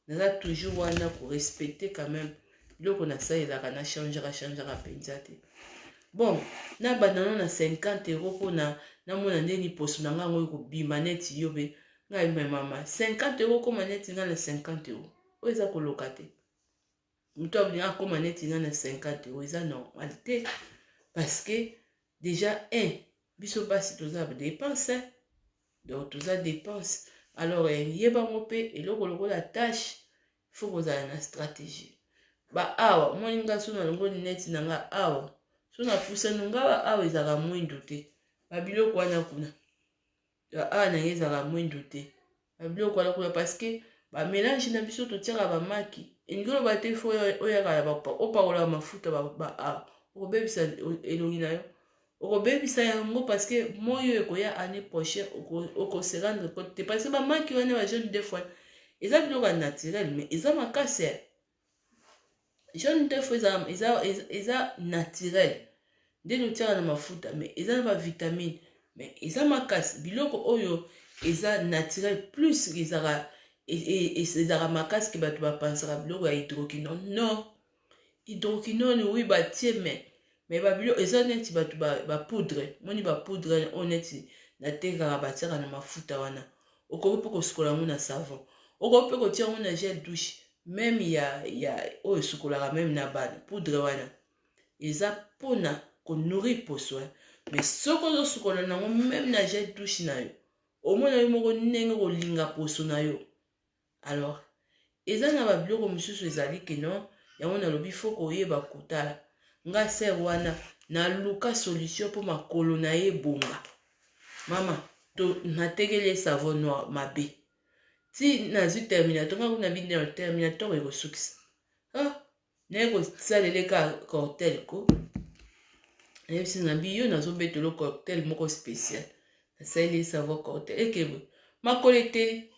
naza toujours wana korespecter quand même biloko nasalelaka, nachangeaka changeaka mpenza te. Bon, nabanda no na 50 euro mpona namona ndeni poso na ngai yango ekobima neti yo. Mpe ngai me mama, 50 euro kóma neti ngai na 50 euro, oyo eza koloka te. Moto alingi akóma neti ngai na 50 euro, eza normal te, parce que déjà un biso basi toza dépense, donc toza dépense. Alors yebango mpe eloko lokola tache, faut kozala na stratégie. Ba awa omoni nga so nalongoli neti na nga awa, so napusani nga ba awa ezalaka mwindu te. Babiloko wana kuna awa na ngai ezalaka mwindu te, babiloko wana kuna, parce que bamélange na biso totiaka bamaki. Elingi oloba te faut oyaka opakola mafuta ba awa, okobebisa elongi na yo, okobebisa yango, parce que moi oyo ekoya année prochaine okose rendre compte te, parce que bamaki wana bajaune, deux fois eza biloko ya naturel, mais eza makasi. Jaune d'œuf eza naturel nde totiaka na mafuta, mais eza na bavitamine, mais eza makasi. Biloko oyo eza naturel plus ezalaka makasi ke bato bapansaka biloko ya hydroquinone. Non, hydroquinone, oui, batie, mais babiloko eza neti bato bapoudre. Moni bapoudre oyo neti natekaka, batiaka na mafuta wana. Okoki mpe kosukola yango na savon, okoki mpe kotia yango na gel douche, même ya oyo esukolaka même na bana. Poudre wana eza mpona konourrir poso, mais soki ozosukola nango même na gel douche na yo, omona yo moko ndenge kolinga poso na yo. Alors eza na babiloko mosusu ezali ke non. Yango nalobi, faut koyeba kotala. Nga sœur wana, naluka solution mpo makolo na ye ebonga. Mama to natekeli ye savon noir mabe, ti nazwi terminator. Nga kuna bino, terminator ekosukisa. Ah, naye kosalela ka cocktail ko nayebisi na bi yo nazobetela cocktail moko spécial. Nasaleli ye savon cocktail, ekebwe makolo eteli,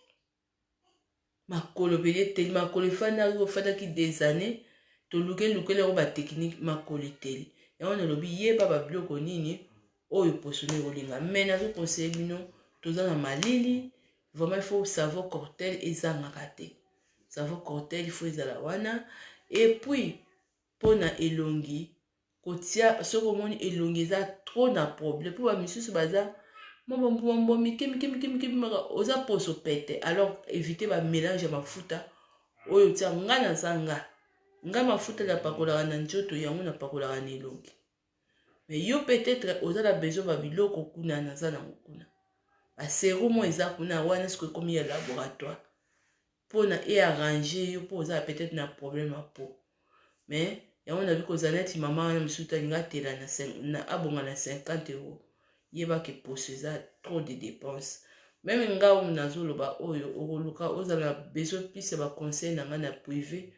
makolo pele eteli. Makolo efandaki, ofandaki des années, tolukelukeli yango batechnique, makolo eteli. Yango nalobi, yeba babiloko nini oyo poso no ekolinga. Mais nazoconseiller bino, toza na malili, vraiment il faut savon cocktail ezangaka te. Savon cocktail, il faut ezala wana. Et puis mpona elongi, kotia soki omoni elongi eza trop na problème, mpo bamisusu baza mwa bambwambwa mike mike mike mike mike, oza poso pete, alors évite bamélange ya mafuta oyo otia. Nga naza nga mafuta napakolaka na nzoto, yango napakolaka na elongi. Mais yo peut-être oza na besoin babiloko kuna, naza nango kuna, basérum eza kuna wana. Soki ekomi ya laboratoire mpona earrange yo, mpo oza peut-être na problème ya peau. Mais yango nabi, kozala neti mama wana mosusu alingi atela na abonga na 50 euro, yebaki poso eza trop de dépense. Même nga oyo nazoloba oyo, okoluka ozala na besoin plus ya baconseil na ngai na privé.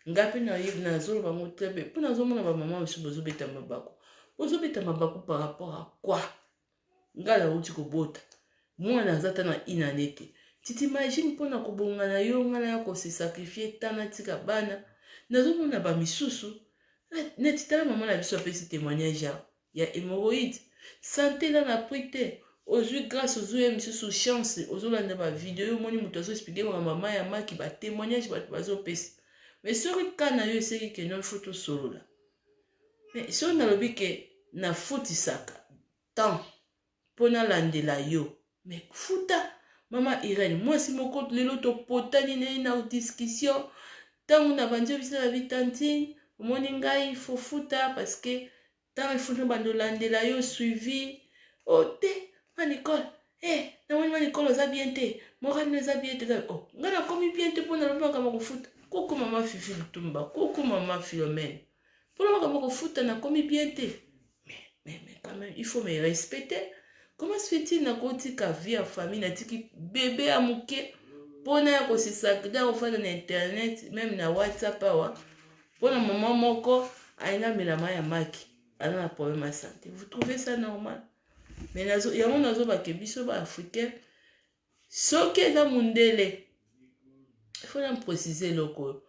Nga mpe nazoloba yango très bien, mpo nazomona bamama mosusu bozobeta mabaku, bozobeta mabaku par rapport à quoi? Ngai nauti kobota mwana, aza ta na inane te. Tu t'imagines, mpona kobonga na yo, ngai naya kose sacrifier ta natika bana. Nazomona bamisusu neti tala mama na biso apesi témoignage ya hémorroïde. Santé eza na prix te. Ozwi grâce, ozwi ye misusu chance, ozolanda bavideo, omoni moto azoexpliquer makambo mama ya maki, batémoignage bato bazopesa. Mais soki ka na yo eseki ke non, faut tosolola. Mais soki nalobi ke nafutisaka temps mpo nalandela yo, mais futa. Mama Irene, mwasi moko lelo topotani na ye na discussion, ntango na bandi biso na bitantine, omoni ngai fofuta parce que ntango efuti bando olandela yo suivi o te. Ma Nicole, eh, namoni ma Nicole oza bien te, moko nino eza bien te. Oh, ngai nakomi bien te mpo nalobi makambo kofuta. Koko mama Fifi Lutumba, koko mama Philomène, mpona makambo kofuta nakomi bien te. Mais quand même, il faut me respecter. Comment se fait-il nakotika vie ya famille, natiki bébé ya moke mpona ya kosesakida, kofanda na internet, même na WhatsApp awa, mpona mama moko alingi amela mai ya maki, aza na problème ya santé? Vous trouvez ça normal? Mais yango nazobake biso baafricain, soki eza mundele, il faut na préciser eloko oyo.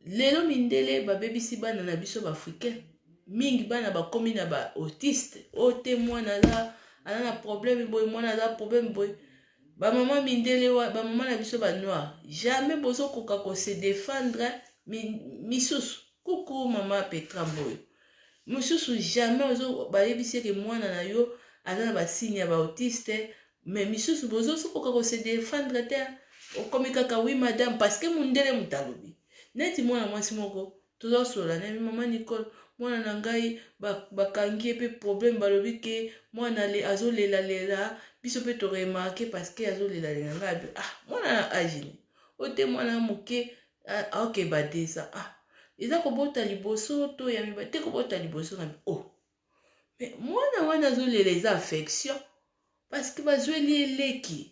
Lelo mindele babebisi bana na biso baafricain mingi. Bana bakomi na baautiste oyo te, mwana aza na problème boye, mwana aza problème boye. Bamama mindele, bamama na biso banoir, jamais bozokoka kose défendre. Misusu, kuku mama Petra Mboyo, mosusu jamais bayebisi eke mwana na yo aza na basigne ya baautiste, mais misusu bozokoka kose défendre te. Okomi kaka "oui madame", parce que mundele moto alobi. Neti mwana mwasi moko tozosolola na mama Nicole, mwana na ngai bakangi ye mpe problème, balobi ke mwana azolelalela. Biso mpe toremarquer parce que azolelalela. Ngai abi: "Ah, mwana na age ni oyo te, mwana moke aokeba 2 ans. Ah, eza kobota liboso to ya mibale te, kobota liboso na oh." Mais mwana wana azolela, eza affection parce que bazweli eleki.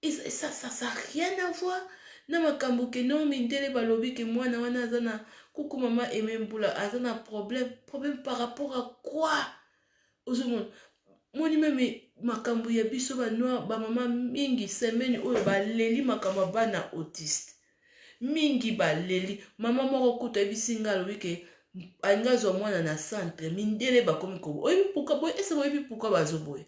Ça rien à voir na makambo ke no mindele balobi ke mwana wana aza na, kuku mama Eme Mbula, aza na problème. Problème par rapport à quoi? Ozomona, moni même makambo ya biso banoir, bamama mingi semaine oyo baleli makambo ya bana autiste. Mingi baleli. Mama moko kutu ayebisi nga, alobi ke alingi azwa mwana na centre, mindele bakomi kobo. Oyebi pourquoi boye? Ese boyebi pourquoi bazoboye?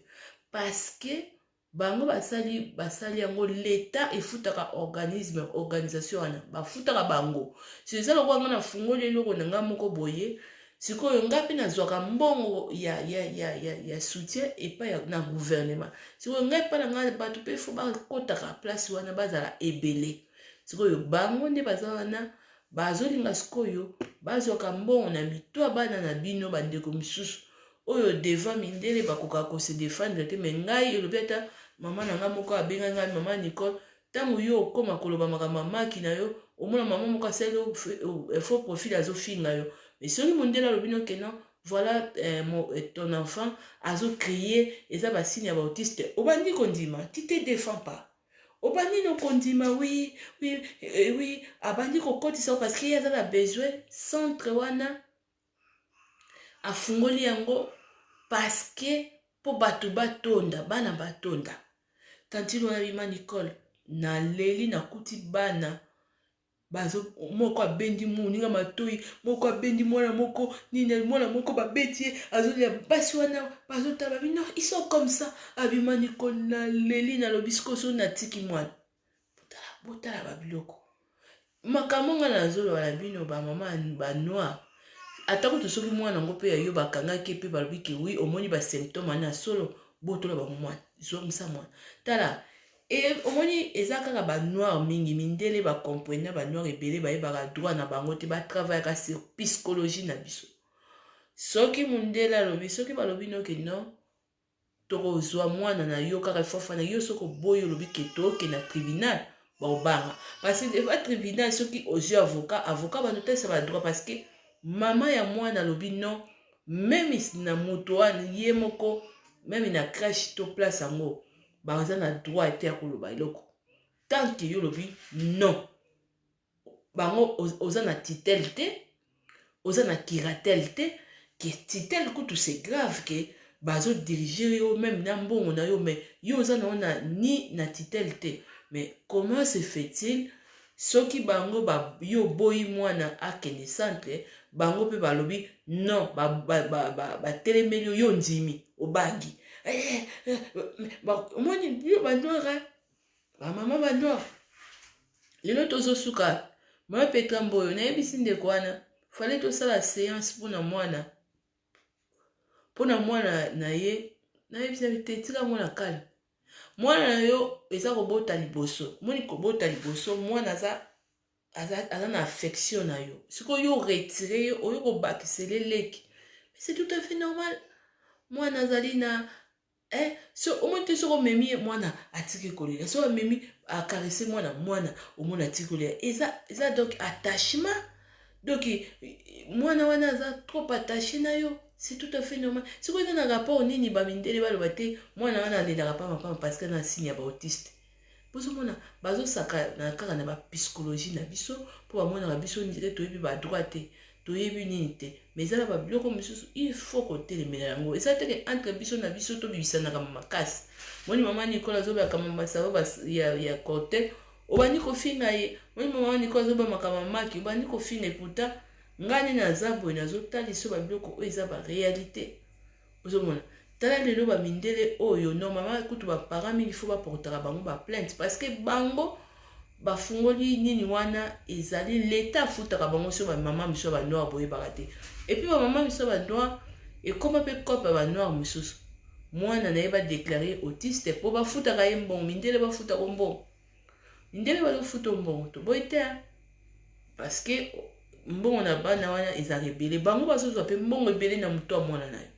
Parce que bango basali yango, leta efutaka organisme, organisation wana bafutaka bango. So eza lokola nga nafungoli eloko na nga moko boye. Sikoyo nga mpe nazwaka mbongo ya soutien epai na gouvernement. Sikoyo ngai epai na ngai, bato mpe fo bakotaka place wana, bazala ebele. Sikoyo bango nde baza wana, bazolinga sikoyo bazwaka mbongo na mito ya bana na bino. Bandeko misusu oyo devant mindele bakokaka kose défendre te. Me ngai elobi, ata mama na ngai moko abengai ngai: "Mama Nicole, ntango yo okóma koloba makambo ya maki na yo, omona mama moko asali faux profil, azofinga yo." Mais soki mondele alobi no ke non, voilà, ton enfant azocrier, eza basigne ya baautiste, obandi kondima. Tu te défends pas, obandi no kondima. Oui, abandi kokotisa parce que ye aza na besoin. Centre wana afungoli yango parce que mpo bato batonda, bana batonda. Tantine wana bima Nicole, naleli. Nakuti bana bazo, moko abendi moninga matoi, moko abendi mwana moko nini, mwana moko babeti ye, azolia. Basi wana bazotala babi: "Non, ils sont comme ça." Abima Nicole, naleli. Nalobi sikoyo so natiki mwana. Botala babiloko, makambo nga nazoloba na bino, bamama banoir. Ata kutu soki mwana yango mpe ya yo bakangaki mpe balobi ke oui, omoni basymptôme wana ya solo, botola bango mwana, zongisa mwana. Tala e, omoni eza kaka banoir mingi. Mindele bacomprena banoir ebele bayebaka droit na bango te. Batravaillaka sur psychologie na biso. Soki mondele alobi, soki balobi noke non, tokozwa mwana na yo kaka ifofana yo, soki oboyi, olobi ke tokende na tribunal, baobanga. Parce que devant tribunal, soki ozwi avocat, avocat banotalisa badroit. Parce que mama ya mwana alobi non, même na moto wana ye moko, même na crèche to place yango, baza na droit te ya koloba eloko tant que yo olobi non. Bango oza na tutelle te, oza na curatelle te. Ke tutelle kutu, c'est grave ke bazodirige yo même na mbongo na yo, mais yo oza nango na ni na tutelle te. Mais comment se fait-il, soki bango ba, yo boyi mwana akende centre, bango mpe balobi non, batelemeli ba, ba, ba yo, yo ndimi, obangi? Omoni bino banoir, bamama banoir, lelo tozosuka. Mama Petra Mboyo, nayebisi ndeko wana, fale tosala séance mpona mwana na ye. Nayebisi te, tika mwana kale. Mwana na yo eza kobota liboso. Moni kobota liboso, mwana aza na affection na yo. Sikoyo yo retire ye, oyo kobakisela eleki, mais c'est tout à fait normal. Mwana azali na so omoni te, soki omemi ye, mwana atiki kolela. Soki amemi, acaresser mwana, mwana omoni atiki kolela. Eza donc attachement. Donc mwana wana aza trop attaché na yo, c'est tout à fait normal. Sikoyo eza na rapport nini bamindele baloba te mwana wana alelaka pambapamba parce que na signe ya baautiste? Bozomona, bazosaka na kaka na bapsychologie na biso, mpo bamonaka biso ndire toyebi badroit te, toyebi nini te. Mais eza na babiloko mosusu, il faut kotelemela yango. Eza teke entre biso na biso tobibisanaka makasi. Moni mama Nicole azobaka masavo ya cortel, obandi kofinga ye. Moni mama Nicole azoba makambo maki, obandi kofinga. Eputa ngai nini naza boye, nazotalisa babiloko oyo eza baréalité. Ozomona, tala lelo bamindele oyo, normalement kutu baparent mingi fo baportaka bango baplainte, parce que bango bafungoli nini wana, ezali leta afutaka bango. So bamama miso ya banoir boyebaka te. Et puis bamama miso ya banoir ekóma mpe cope ya banoir mosusu, mwana na ye badéclarer autiste mpo bafutaka ye mbongo. Mindele bafutaka mbongo, mindele bazofuta mbongo, toboyi te, parce que mbongo na bana wana ezalaka ebele. Bango bazozwa mpe mbongo ebele na moto ya mwana na yo,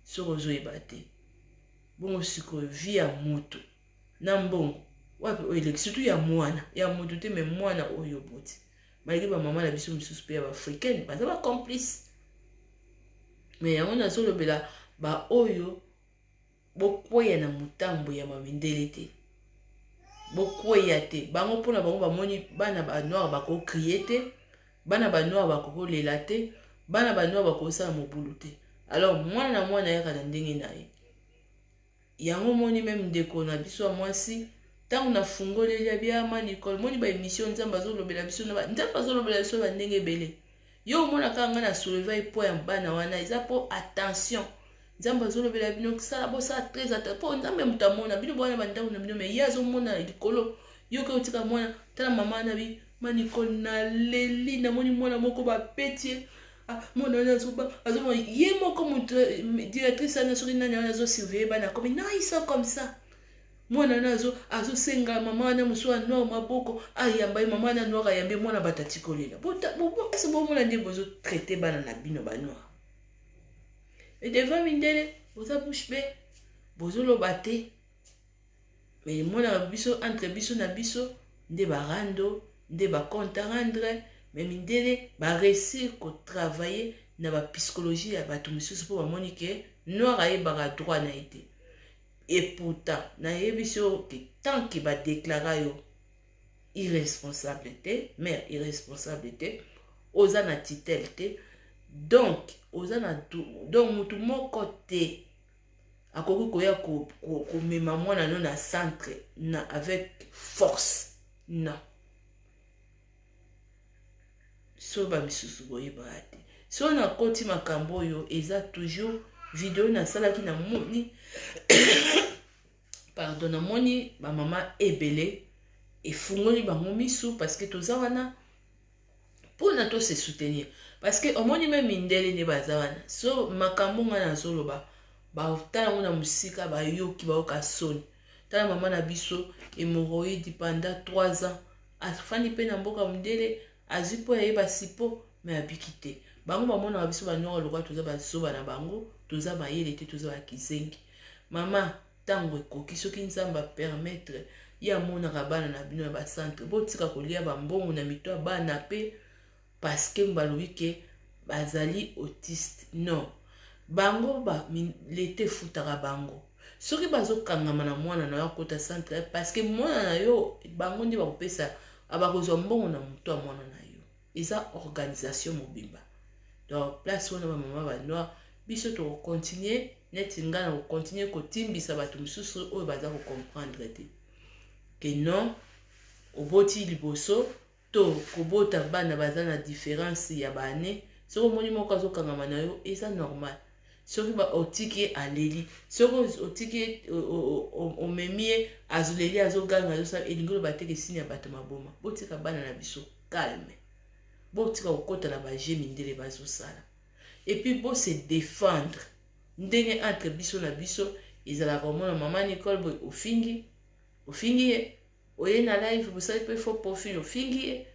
soki ozoyeba te. Bongo sikoyo vie ya moto na mbongo wapi oyo eleki? Surtout ya mwana ya moto te, mais mwana oyo oboti. Malgré bamama na biso mosusu mpe ya baafricaine baza bacomplice, mais yango nazolobela baoyo bokweya na motambo ya mamindele te, bokweya te. Bango, mpona bango, bamoni bana banoir bakocrier te, bana banoir bakokolela te, bana banoir bakosala mobulu te. Alors mwana na mwana ayaka na ndenge na ye. Yango moni, même ndeko na biso ya mwasi, ntango Ntango nafungoleli abi ama Nicole, moni ba émission Nzambe azolobela biso na Nzambe azolobela biso ba ndenge ebele. Yo omona kaka ngai na souleva epo ya bana wana eza po attention. Nzambe azolobela bino sala bosala très attention po Nzambe moto amona bino bwana bandako na bino, mais ye azomona likolo. Yo ke otika mwana, tala mama na bi ma Nicole, naleli namoni mwana moko bapeti ye. Ah, mwana wana azoba azomona ye moko moto directrice wana soki nani wana azosurveille bana akomi non, ils sont comme ça. Mwana wana azosenga mama wana mosusu ya noir maboko ayamba ye, mama wana noir ayambi mwana, bato atikolela. Ese bomona nde bozotraite bana na bino banoir e devant mindele, boza bouche bée, bozoloba te. Mais mwana biso, entre biso na biso nde barando nde bacompte à rendre. Mais mindele baréussir kotravailler na bapsychologie ya bato mosusu mpo bamoni ke noir ayebaka droit na ye te. Et pourtant nayebi so ke tant ke badéclara yo irresponsable te, mare irresponsable te, oza na tutelle te, donc oza na donc motu moko te akoki koya komema mwana no na centre na avec force. Non, so bamisusu boyebaka te. So nakoti makambo oyo eza toujours video nasalaki, namoni, pardon, namoni bamama ebele efungoli bango misu, parce que toza wana mpona to se soutenir, parce que omoni me mindele nde baza wana. So makambo ngai nazoloba, batala yango na mosika, bayoki, bayoka soni. Tala mama na biso, hémorroïde pendant 3 ans, afandi mpe na mboka mondele, azwi mpo ayeba sipo, me abiki te. Bango bamonaka biso banoir lokola toza bazoba na bango, toza mayele te, toza bakizengi. Mama, ntango ekoki, soki Nzambe apermettre ye amonaka bana na bino ya bacentre, botika kolia bambongo na mito ya bana mpe parce que balobi ke bazali autiste. Non, bango ba, leta efutaka bango. Soki bazokangama na mwana na yo akota centre parce que mwana na yo, bango nde bakopesa, bakozwa mbongo na moto ya mwana na yo. Eza organisation mobimba. Donc place wana, bamama banoir, biso tokocontinue neti ngai na kocontinue kotimbisa bato mosusu oyo baza kocomprendre te ke non, oboti liboso to kobota bana baza na différence ya baane. Soki omoni moko azokangama na yo, eza normal. Soki otiki ye aleli, soki otiki ye, omemi ye, azoleli, azoganga, azosala, elingi oloba teke esini ya bato maboma. Botika bana na biso calme, botika kokɔta na baje mindele bazosala, et puis bose défendre ndenge entre biso na biso ezalaka. Omona mama Nicole boye, ofingi, ofingi ye, oye na live, bosali mpe faux profil, ofingi ye.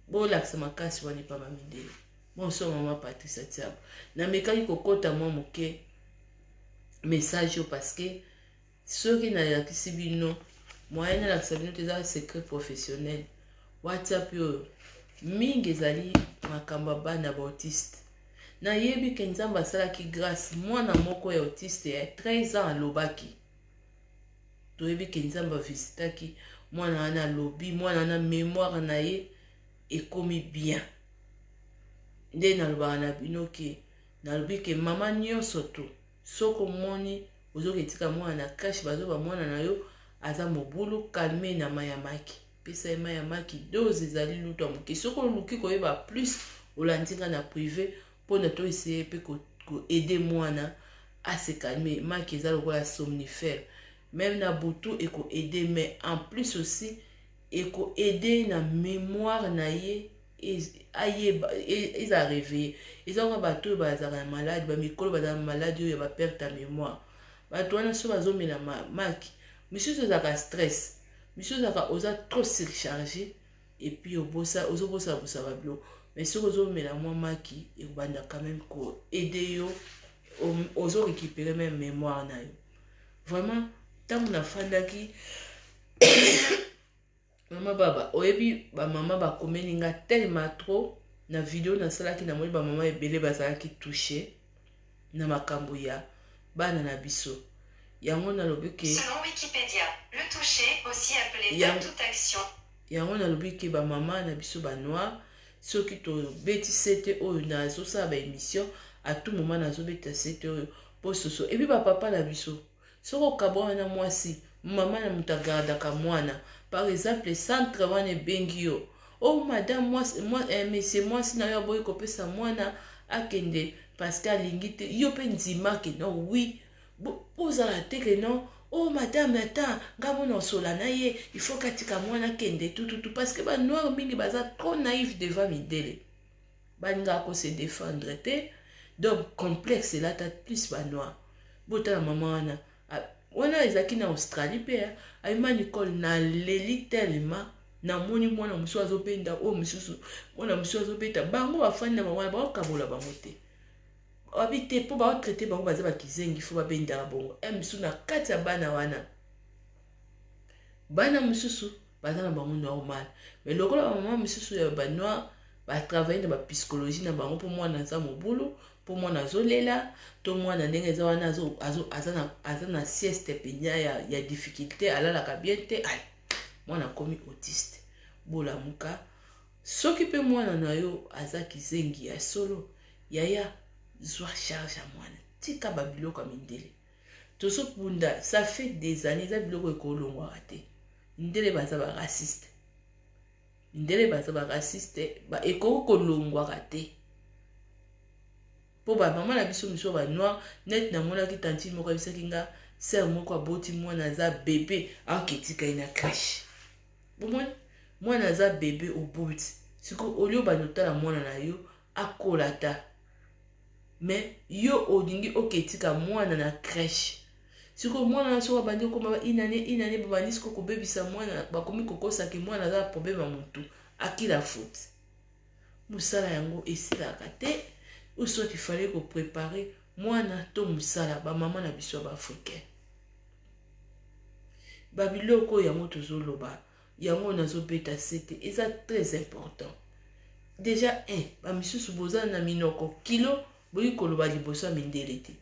Bolakisa makasi wana epa bamindele. Bonsoir mama Patrice Tiabo. Namekaki kokɔta mwa moke message oyo parce que soki nalakisi bino, moyen nalakisa bino te, eza secret professionnel. WhatsApp oyo mingi ezali makambo ya bana bautiste. Nayebi ke Nzambe asalaki grâce, mwana moko ya autiste ya 13 ans alobaki. Toyebi ke Nzambe avisitaki mwana wana, alobi mwana wana mémoire na ye ekomi bien. Nde nalobaka na bino ke nalobi ke mama nyonso to soki omoni ozoki etika mwana na crèche, bazoba mwana na yo aza mobulu, calme na mai ya maki, pesa ye mai ya maki, dose ezali lutu ya moke. Soki oluki koyeba plus, olandi nga na privé mpona to essaye mpe koaider mwana ase calme. Maki eza lokola somnifère, même na butu ekoaider, mais en plus aussi ekoaider na mémoire na ye, ayeba, eza réveillé. Eza kaka bato oyo bazalaka na maladi, bamikolo bazala na maladi oyo ya baperte ya mémoire. Bato wana so bazomela maki, misusu ezalaka stress, misusu ezalaka oza trop surchargé et puis ozobosa bosa babiloko. Mais soki ozomela mwa maki, ekobanda quand même koaider yo, ozorécupérer même mémoire na yo. Vraiment, ntango nafandaki, mama baba, oyebi bamama bakomeli nga tellement trop na video nasalaki. Namoni bamama ebele bazalaki touché na makambo ya bana na biso. Yango nalobi ke Selon Wikipédia, le toucher, aussi appelé toute action, yango nalobi ke bamama na biso banoir, soki tobeti sete oyo, nazosala baémission à tout moment, nazobeta sete oyo mpo soso. Et puis bapapa na biso, Soki okabwana na mwasi, mama na moto agardaka mwana. Par exemple, centre wana ebengi yo, oh madame, mwasi, mwa, eh, monsieur, mwasi na yo aboyi kopesa mwana akende parce que alingi te. Yo mpe ndima ke non, oui, bozala te ke non, oh madame, ata nga mona osola na ye, il faut katika mwana akende tututu, parce que banoir mingi baza trop naïf devant midele, balingaka kose défendre te. Donc complexe elata plus banoir. Botala mama wana wana ezalaki na Australie mpe ayima Nicole, naleli tellement namoni mwana mosusu azobenda oyo mosusu, mwana mosusu azobeta bango, bafandi na bango wana, baokabola bango te, babi te mpo baotraite bango baza bakizengi, fo babendaka bongo. E mosusu na kati ya bana wana, bana mosusu baza na bango normal, mais lokola bamama mosusu ya banoir batravaille na bapsychologie na bango, mpo mwana aza mobulu, mpo mwana azolela, to mwana ndenge eza wana aza na sieste mpenza ya difficulté, alalaka bien te, ale mwana akomi autiste. Bolamuka. Soki mpe mwana na yo aza kizengi ya solo, yaya, zwa charge ya mwana, tika babiloko ya mindele. Tozobunda, ça fait des années, eza biloko ekolongwaka te. Mindele baza baraciste, mindele baza baraciste, ekoki kolongwaka te. Mpo bamama na biso miso banoir, net namonaki tantine moko ayebisaki nga, sœur moko aboti mwana aza bébé, aketika ye na crèche. Bomoni, mwana aza bébé, oboti sikoyo, olie obanda otala mwana na yo akola ta, mais yo olingi oketika mwana na crèche. Sikoyo mwana na soki abandi okoma inane inane, babandi sikoyo kobebisa mwana, bakomi kokosaki mwana aza na problème ya motu, akila faute. Mosala yango esilaka te, ou soit il fallait kopréparer mwana to mosala. Bamama na biso ya baafricain, babiloko oyo yango tozoloba, yango nazobeta sete, eza très important. Déjà un, bamisusu boza na minoko kilo, boyi koloba liboso ya mindele te.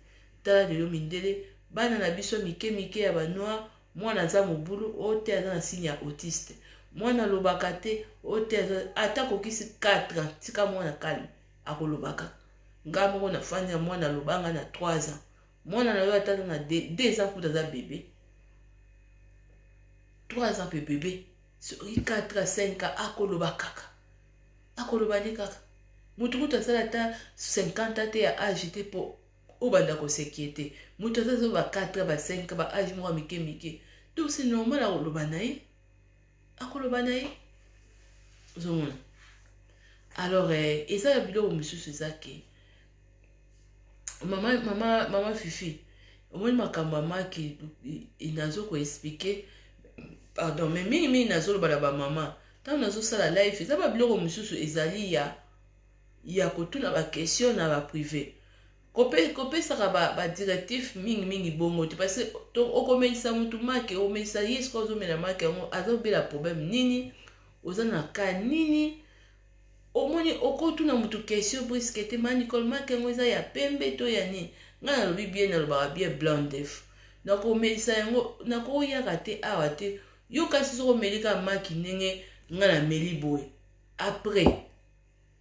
Tala lelo mindele, bana na biso mike mike ya banoir, mwana aza mobulu, oyo te aza na signe ya autiste, mwana alobaka te, oyo te ata kokisi 4 ans, tika mwana calme, akolobaka. Nga moko nafandi na mwana alobanga na 3 ans. Mwana na yo ata aza na 2 ans, kuta aza bébé, 3 ans mpe bébé, soki 4 à 5 ans akoloba kaka, akoloba nde kaka. Motu kutu asala ata 50 te ya age te mpo obanda kos'inquiéter. Moto aza zo ba 4, ba 5, ba age moko ya mike mike, donc c'est normal, akoloba na ye, akoloba na ye. Ozomona, alors eza ya biloko mosusu eza ke mama, mama, mama Fifi, omoni makambo ya maki, nazo koexpliquer, pardon, mais mingimingi nazoloba na bamama. Ntango nazosala live, eza babiloko mosusu ezali ya kotuna baquestion na baprivé, kopesaka badirective ba mingimingi bongo te, parce que okomelisa motu maki, okomelisa ye sikoyo, azomela maki yango, azobela problème nini, oza na ka nini. Omoni, okotuna motu question brusque te. Ma Nicole, maki yango eza ya pembe to ya nini? Ngai nalobi bien, nalobaka bien, blanc d'œuf nakomelisa yango, nakoyaka te awa te. Yo kasi soki omeli kaka maki ndenge ngai nameli boye, après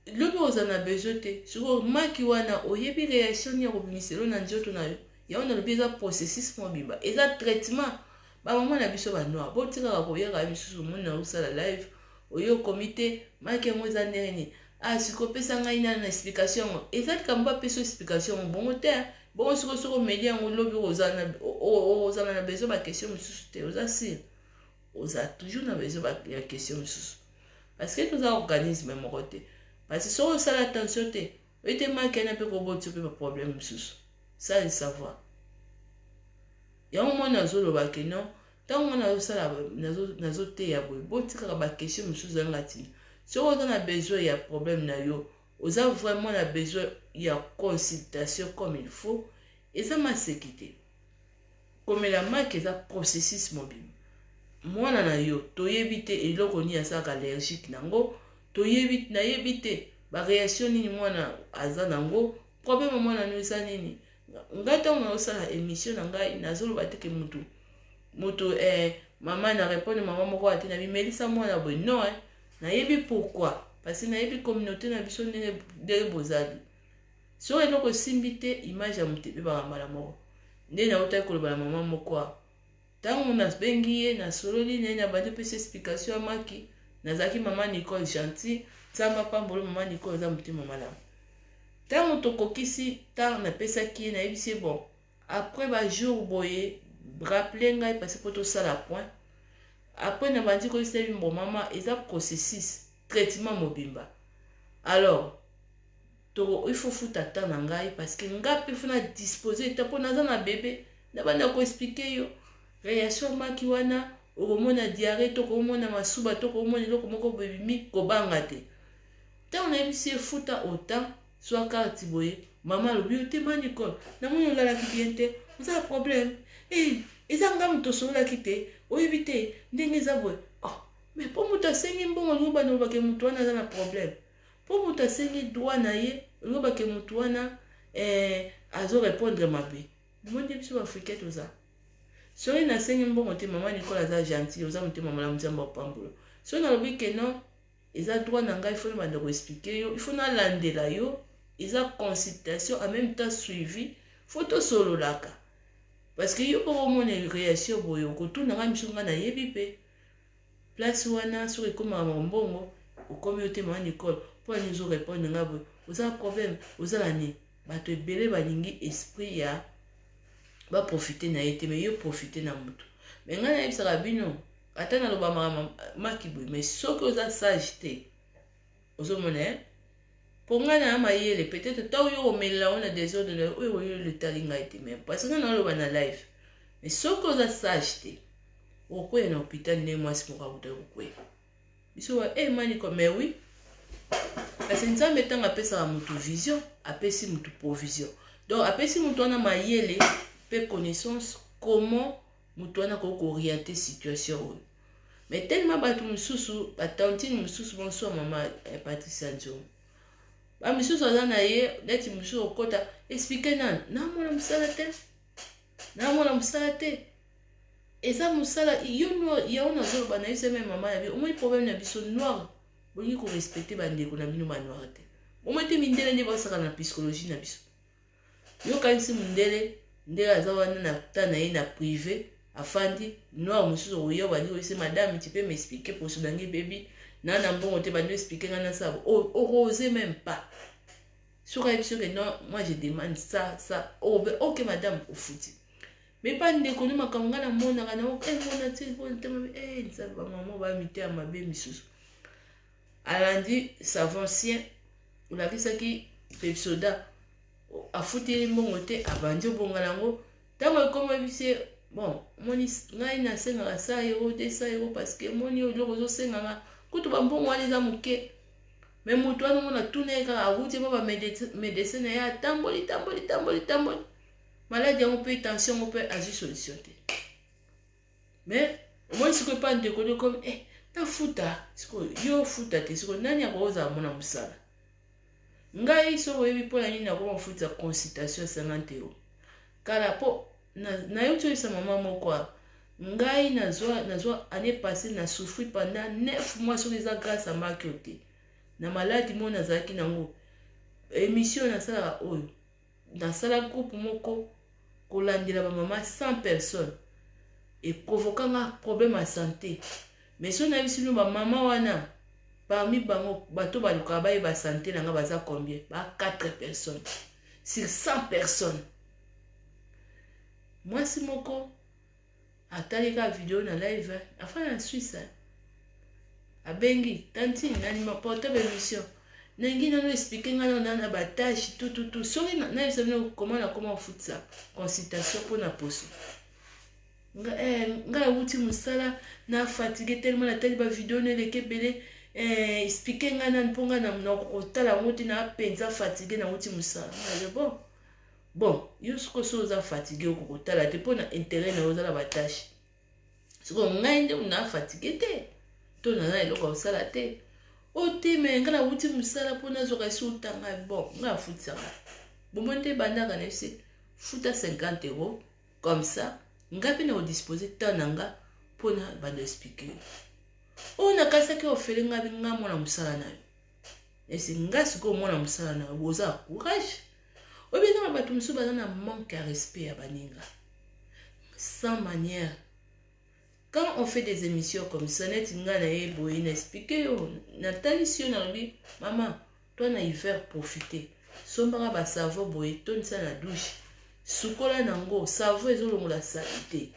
lobi ozala na besoin te. Sikoyo maki wana, oyebi réaction nini ya kobimiselo na nzoto na yo. Yango nalobi eza processus mobimba, eza traitement. Bamama na biso banoir, botikaka koyaka misusu. Omoni, na osala live, oyo okomi te, maki yango eza ndenge nini? Ah, sikoyo opesa ngai nani na explication yango. Eza likambo bapesa explication yango bongo te. Bongo sikoyo soki omeli yango, lobi ozala na besoin baquestion mosusu te. Oza sûr, oza toujours na besoin ya question mosusu, parce que toza organisme moko te. Parce que soki osala attention te, oye te, maki wana mpe kobotisa mpe baproblème mosusu sans le savoir. Yango mwana azoloba ke non, ntango mwana azosala, nazoteya boye, botikaka baquestion mosusu ezanga ntina. Soki oza na besoin ya problème na yo, oza vraiment na besoin ya consultation comme il faut, eza maseki te. Komela maki eza processus mobimba. Mwana na yo, toyebi te eloko nini asalaka allergique nango, toyebi, nayebi te baréaction nini mwana aza nango, problème mwana no eza nini. Ngai ntango nazosala émission na ngai, nazoloba te ke mutu mama na répondre mama moko ate na bimelisa mwana boye, non, eh. Nayebi pourquoi, parce que nayebi communauté na biso ndenge bozali. Soki eloko esimbi te, image ya moto ebebaka mbala moko. Nde nautaki koloba na mama moko awa. Ntango nabengi ye, nasololi na ye, nabandi kopesa explication ya maki, nazalaki mama Nicole gentil, Nzambe apambolo mama Nicole, aza motema malamu. Ntango tokokisi temps napesaki ye, nayebisi ye bon, après ba jour boye, rappeler ngai parce que po tosala point. Après nabandi koyebisa ye bon mama, eza processus, traitement mobimba. Alors, to il faut futa temps na ngai parce que nga pe faut na disposer temps po naza na bebe na banda ko expliquer yo réaction maki wana okomona diarrhée to komona masuba to komona eloko moko bebimi kobanga te. Ntango nayebisi ye futa autant soit carte boye, mama alobi yo te ma Nicole, namoni olalaki bien te, oza na problème eh, eza nga moto osololaki te, oyebi te ndenge eza boye. Oh, mais mpo moto asengi mbongo olingi obanda olobake moto wana aza na problème, mpo moto asengi droit na ye olingi obake moto wana eh, azo répondre mabe. Bomoni nde biso baafricain toza soki nasengi mbongo te, mama Nicole aza gentil, oza motema malamu, Nzambe apambola. Soki nalobi ke non, eza droit na ngai, il faut nabanda koexpliquer yo, il faut nalandela yo, eza consultation en même temps suivi, faut tosololaka parce que yo mpo omona réaction boye okotuna ngai miso ngai nayebi mpe place wana soki ekomaka mbongo okomi yo te mama Nicole mpo ani ozo répondre ngai boye, oza problème, oza na nini? Bato ebele balingi esprit ya baprofite na ye te, mais yo profite na motu. Mais ngai nayebisaka bino ata nalobamaka maki boye, mais soki oza sage te ozomona eh? Mpo ngai na mayele peut-être ntango yo omelela ngo na désordre na oyo oyo etali ngai te, mais parce que ngai naloba na live, mais soki oza sage te okokwea na hôpital nde mwasi moko akutaki kokwea biso ba eh maniko. Mais oui, parce que Nzambe ntango apesaka motu vision, apesi motu provision, donc apesi motu wana mayele mpe connaissance comment motu wana akoki koorienter situation oyo. Mais tellement bato mosusu, batantine mosusu, bonsoir mama Patricia Nzongo, bamisusu aza na ye neti mosusu okota explique nanu, namona mosala te, namona mosala te, eza mosala yo yango nazoloba na yo. Me mama na biso, omoni problème na biso noir, bolingi korespecter bandeko na bino banoir te. Omoni te mindele nde basaka na psychologie na biso. Yokanisi mondele ndenge aza wana na ta na ye na privé, afandi noir mosusu okoya obandi koyebisa: "Madame, tu peux m'expliquer poso nange ebebi na mbongo te, bandi expliquer ngai nasala." Orose même pas soki ayebi soki non, moi je demande ça ça. Oh, ok madame, ofuti. Mais pa ndeko no makambo ngai namonaka na mona ti Nzambe, bamama bamite ya mabe misusu. Alandi savon sien olakisaki Pepsoda, afuteli mbongo te, abandi obongana yango. Ntango ekoma ebisi ye bon, omoni ngai nasengaka 100 euro, 200 euro, parce que omoni eloko ozosenganga kutu bambongo wana eza moke. Mais moto wana omona tuna ye kaka awuti mpo bamédecin na ye atamboli tamboli tamboli tamboli, maladi yango mpe tension yango mpe azwi solution te. Mais omoni sikoyo epa ndeko nde komi eh, nafuta sikoyo, yo futa te, sikoyo nani akozala mona mosala? Ngai soki oyebi mpona nini nakoma kofutisa consultation ya 50 euro kala, mpo nayoti oyebisa mama moko ngai nazwa année passée na souffri pendant 9 mois, soki eza grâce à maki oyo te na maladi moko nazalaki nango. Émission nasalaka oyo, nasala groupe moko kolandela bamama 100 personnes, eprovoquanga problème ya santé. Mais soki nayebisi bino bamama wana, parmi bango bato balukaka bayeba santé na nga baza combien? Ba 4 personnes sur 100 personnes. Mwasi moko atali kaka video na live, afandi na Suisse, abengi: "Tantine, nalima portable émission nangi nano expliquer ngai nano na batâches tututu." Soki nayebisa bino koma nakoma kofutisa consultation mpona poso, ngai awuti mosala na fatigue tellement, natali bavideo no eleki ebele, expliquer ngai nani mpo ngai nakotala yango te, na mpenza fatigue, nawuti mosala. Bon bon, yo sikoyo so oza fatigue okokotala te mpo na intérêt na yo, oza na batâches. Sikoyo ngai nde na fatigue te to naza eloko ya kosala te o te, me ngai nawuti mosala mpo nazwaka esi otanga. Bon, ngai afutisaka bomoi nde ebandaka na ese futa 50 euro, comme ça ngai mpe na kodispose temps na nga mpona bando expliquer yo oyo nakasaki ofele. Ngai nga mwana mosala na yo esi nga sikoyo mwana mosala na yo, boza courage. Oyebi eza na bato mosusu baza na manque ya respect ya baninga. Sans manière. Quand on fait des émissions comme ça, neti nga na ye boye na expliquer yo, natalisi yo, nalobi mama, toi na hiver profiter, sombaka ba savon boye, tondisa na douche, sukola nango, savon ezolongola saleté.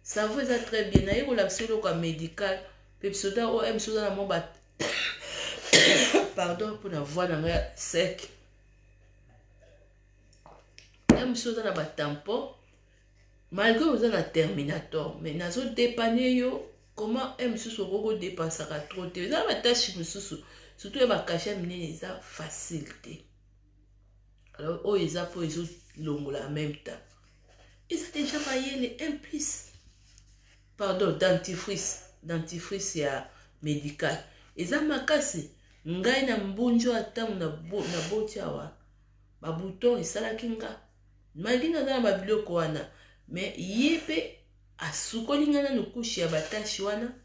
Savon eza très bien, naye kolakisa eloko ya médical, mpe bisoda oyo biso oza na mwa ba pardon mpona voix na ngai sec, ya mosusu oza na batampon malgré oza na terminator, mais nazodépanner yo comment e mosusu okoki kodépensaka trop te. Eza na batache mosusu, surtout ya bacachets minene, eza facile te. Alors oyo eza mpo ezolongola en même temps, eza déjà mayele un plus. Pardon, dentifrice, dentifrice ya médical eza makasi. Ngai na mbunjo, ntango naboti awa, babouton esalaki nga malgré naza na babiloko wana, mais ye mpe asukoli ngai nanu couche ya batache wana,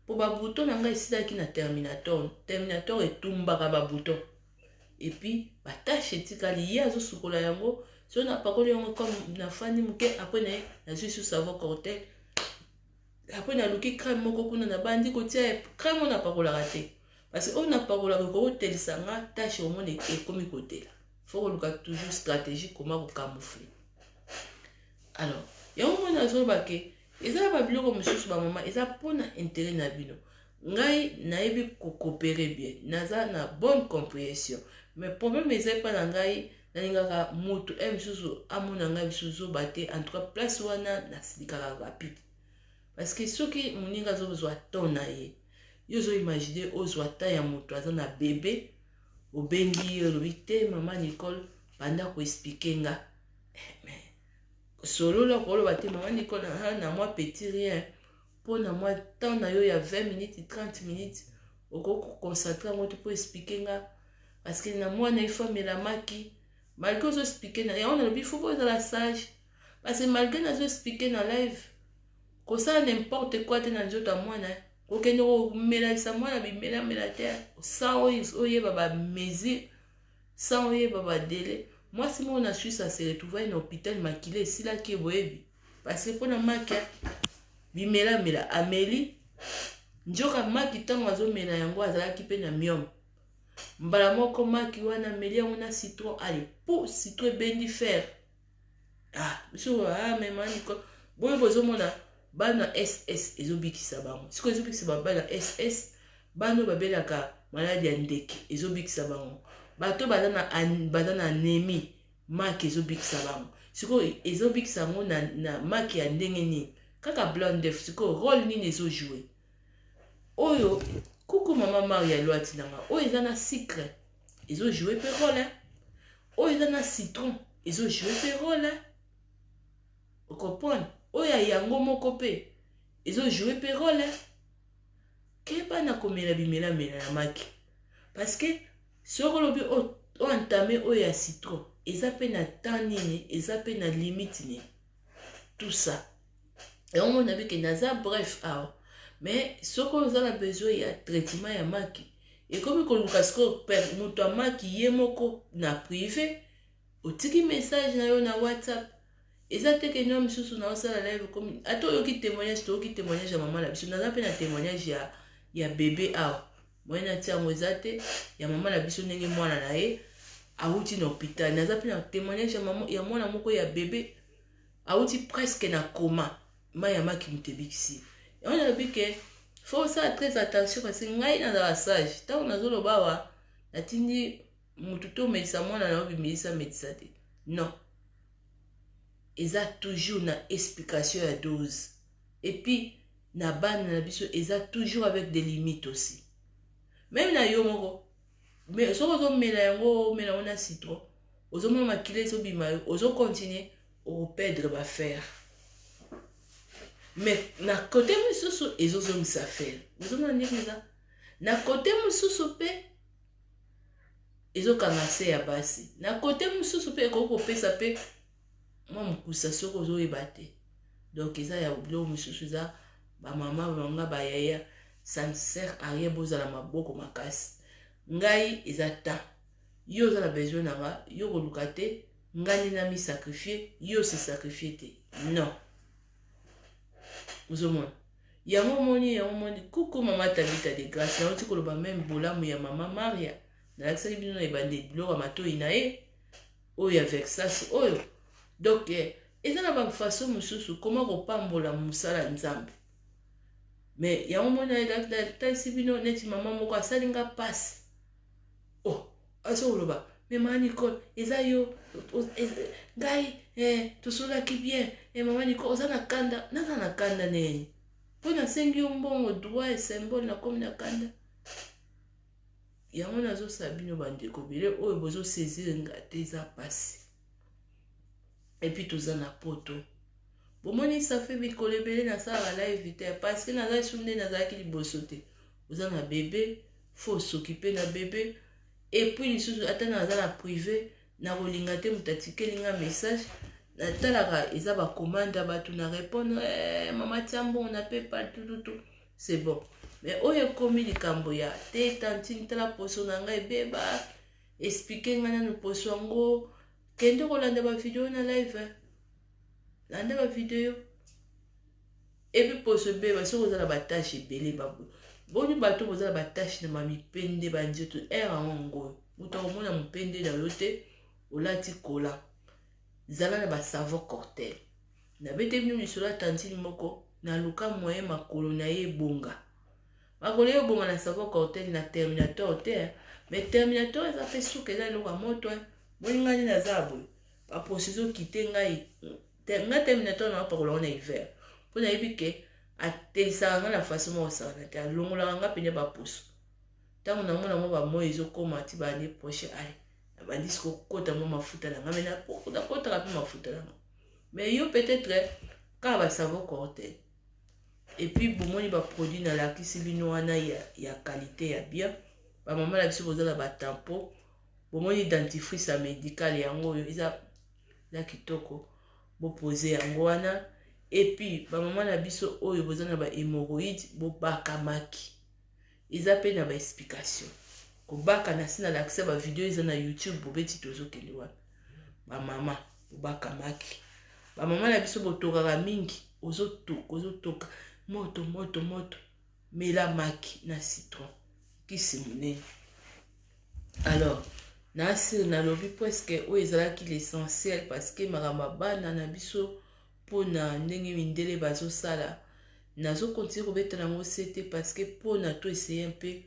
mpo babouton na ngai esilaki na terminator. Terminator etumbaka babouton et puis batache etikali. Ye azosukola yango, so napakoli yango comme nafandi moke, après na ye nazwi su savon cortel, après naluki crème moko kuna, nabandi kotia crème oyo napakolaka te, parce que oyo napakolaka ekokotelisa nga tache, omona ekomi kotela. Faut koluka toujours stratégie koma kocamoufler. Alors yango mona azoloba ke eza na babiloko mosusu, bamama, eza mpona intérêt na bino. Ngai nayebi kocoopérer bien, naza na bonne compréhension, mais problème eza epa na ngai, nalingaka motu e mosusu amona ngai mosusu zoba te. En tout cas place wana nasilikaka rapide, parce que soki moninga azozwa temps na ye, yo ozoimagine ozwa temps ya moto aza na bebe, obengi ye, olobi te: "Mama Nicole, banda koexpliquer nga." Mais solola, koloba te: "Mama Nicole, na mwa petit rien mpo na mwa temps na yo ya 20 minutes, 30 minutes, okoki koconcentrer yango te mpo expliquer nga, parce que na mwana ifo amelamaki." Malgré ozoexpliquer na yango, nalobi faut ozala sage, parce que malgré nazoexpliquer na live, kosala n'importe quoi te na nzoto ya mwana, kokende komelalisa mwana bimelamela te sans oyeba bamesure, sans oyeba badélai. Mwasi moko na Suisse ase retrouver na hôpital, makila esilaki, boyebi, parce que mpona maki bimelamela ameli, nzoka maki ntango azomela yango azalaki mpe na myome. Mbala moko maki wana ameli yango na citron, ale po citron ebendi fer. Ah, biso, ah, mema Nicole boyo, bozomona bana SS ezobikisa bango. Sikoyo ezobikisa bana SS, bana oyo babelaka maladi ya ndeke ezobikisa bango, bato baza na anémie, maki ezobikisa bango. Sikoyo ezobikisa yango na maki ya ndenge nini? Kaka blanc d'œuf. Sikoyo rôle nini ezojouer? Oyo kuku mama Maria Lwati nanga, oyo eza na sucre ezojouer mpe rôle, oyo eza na citron ezojouer mpe rôle, ocomprendre? Oyo ya yango moko mpe ezojouer mpe rôle. Keba na komela bimelamela na maki, parce que soki olobi oentamer oyo ya citron, eza mpe na temps nini, eza mpe na limite nini, tout ça. Yango mona bike naza bref awa, mais soki oza na besoin ya traitement ya maki, ekomi koluka sikoyo moto ya maki ye moko na privé, otiki message na yo na WhatsApp. Eza te ke nio misusu na osala live komi ata oyoki témoignage, toyoki témoignage ya mama na biso. Naza mpe na témoignage ya bebe awa, moye natia yango eza te, ya mama na biso, ndenge mwana na ye awuti na hôpital. Naza mpe na témoignage ya mwana moko ya bebe awuti presque na coma, mai ya maki moto ebikisi yango. Nalobi ke faut osala très attention, parce que ngai nazala sage. Ntango nazoloba awa, natindi motu to omelisa mwana na yo bimilisa medisa te, non, eza toujours na explication ya dose. Et puis na bana na biso eza toujours avec des limites aussi, même na yo moko. Mais soki ozomela yango, omela yango na citron, ozomona makila ezobima yo, ozocontinuer, okoperdre bafer. Mais na côté mosusu ezozongisa fer, ozomona ndenge eza. Na côté mosusu mpe ezokanga se ya basi, na côté mosusu mpe ekoki kopesa mpe mwa mokusa soki ozoyeba te. Donc eza ya biloko mosusu, eza bamama banga, bayaya, ça ne sert à rien. Bozala maboko makasi. Ngai eza temps yo oza na besoin na nga, yo koluka te ngai nde namisacrifier, yo se sacrifier te, non. Ozomona yango, omoni yango, omoni. Kuku mama Tabita de Grâce, nauti koloba même bolamu ya mama Maria. Nalakisaki bino na ebandeli biloko ya matoi na ye oyo ya Versace oyo. Donc eza na bafaçon mosusu koma kopambola mosala Nzambe. Mais yango moni, natalisi bino neti mama moko asali nga mpasi. Oh, azo koloba: "Mais mama Nicole, eza yo ngai tosolaki bien. Mama Nicole, oza na kanda." Naza na kanda nini? Mpo nasengi yo mbongo, droit et symbole, nakomi na kanda? Yango nazosala bino, bandeko bele oyo bozosaisir nga te, eza mpasi. Et puis toza na Poto. Bomoni, ça fait mikolo ebele nasalaka live te, parce que naza lisu nde nazalaki liboso te. Oza na bébé, faut s'occuper na bébé. Et puis lisusu, ata naza na privé, nakolinga te moto atikeli nga message, natalaka eza bacommande ya bato, na répondre: "Mama, tia mbongo na PayPal," tututu, c'est bon. Mais oyo ekomi likambo ya te: "Tantine, tala poso na ngai ebeba, explique ngai nanu poso yango." Kende kolanda bavideo na live, landa bavideo. Et puis poso ebeba, soki oza na batache ebele, boni bato boza na batache na bamipende, banzoto ere yango ngoyo, moto akomona mopende na yo te. Olati kola, zala na basavon Cortel. Nabete bino lisolo ya tantine moko, naluka moyen makolo na ye ebonga. Makolo ye ebonga na savon Cortel, na Terminator te. Mais Terminator eza mpe suka, eza eloko ya moto. Boni ngai nde naza boye, baposo ezokite ngai. Nga Terminator na bapakola ngo na hiver, mpo nayebi ke atelisaka nga na façon moko osakana te, alongolaka nga pene baposo. Ntango namona mwa bamoi ezokóma ti baannée prochaine, ale nabandi siko kokota mwa mafuta na nga. Mais nakotaka mpe mafuta na nga. Mais yo peut-être kaka basavon Cortel. Et puis bomoni baproduit nalakisi bino wana ya qualité ya bien. Bamama na biso boza na batampon, bomoni dentifrice ya médical yango oyo, eza kitoko, bopose yango wana. Et puis bamama na biso oyo boza na bahémorroïde, bobakamaki, eza mpe na baexplication kobaka na si nalakisa bavideo, eza na YouTube, bobeti tozokende wana. Bamama bobakamaki, bamama na biso botokaka mingi, ozotoka, ozotoka moto moto moto, mela maki na citron, kisi monene. Alors nasir nalobi presque oyo ezalaki l'essentiel, parce que makambo ya bana na biso, mpona ndenge mindele bazosala, nazokontinue kobetela yango se te, parce que mpona to essaye mpe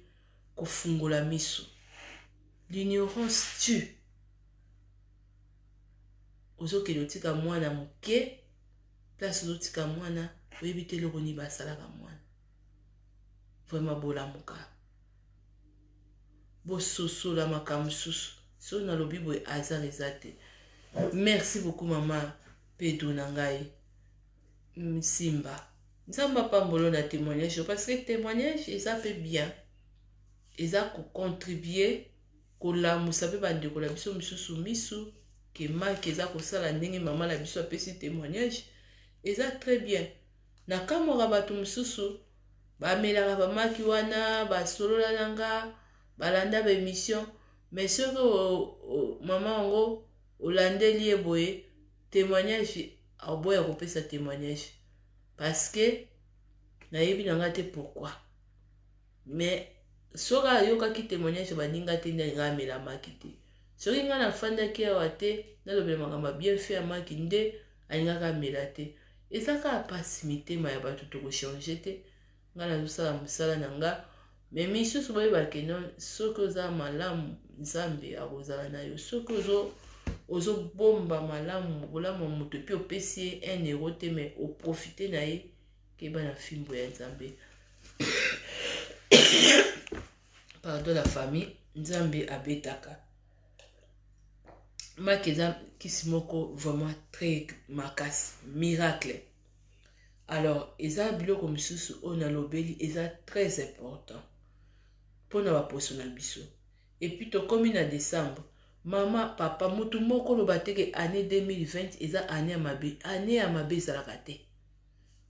kofungola miso. L'ignorance tue. Ozokende otika mwana moke place, ozotika mwana, oyebi te eloko nini basalaka mwana. Vraiment, bolamuka, bososola makambo mosusu. Soki nalobi boye, hasard eza te. Merci beaucoup, mama Pedro na ngai Simba. Nzambe apambolo na témoignage, parce que témoignage eza mpe bien, eza kocontribue kolamusa mpe bandeko na biso misusu misu ke maki eza kosala ndenge mama na biso apesi témoignage, eza très bien. Nakamwaka bato mosusu bamelaka bamaki wana, basolola na nga, balanda baémission, mais soki mama yango olandeli ye boye témoignage, aboya kopesa témoignage, parce que nayebi na nga te pourquoi. Mais soki ayokaki témoignage baninga te, nde alinga amela maki te. Soki ngai nafandaki awa te, nalobela makambo ya bienfait ya maki, nde alingaka amela te. Eza kaka mpasi, mitema ya bato tokochange te. Ngai nazosala mosala na nga, mais misusu boyebake no, soki oza malamu, Nzambe akozala na yo. Soki ozobomba malamu bolamu ya moto, et puis opesi ye 1 euro te, mais oprofite na ye, keba na fimbo ya Nzambe. Pardon la famille. Nzambe abetaka. Maki eza kisi moko vraiment très makasi, miracle. Alors eza biloko mosusu oyo nalobeli, eza très important mpona baposo na biso. Et puis tokómi na décembre. Mama, papa, motu moko oloba teke année 2020 eza année ya mabe. Année ya mabe ezalaka te.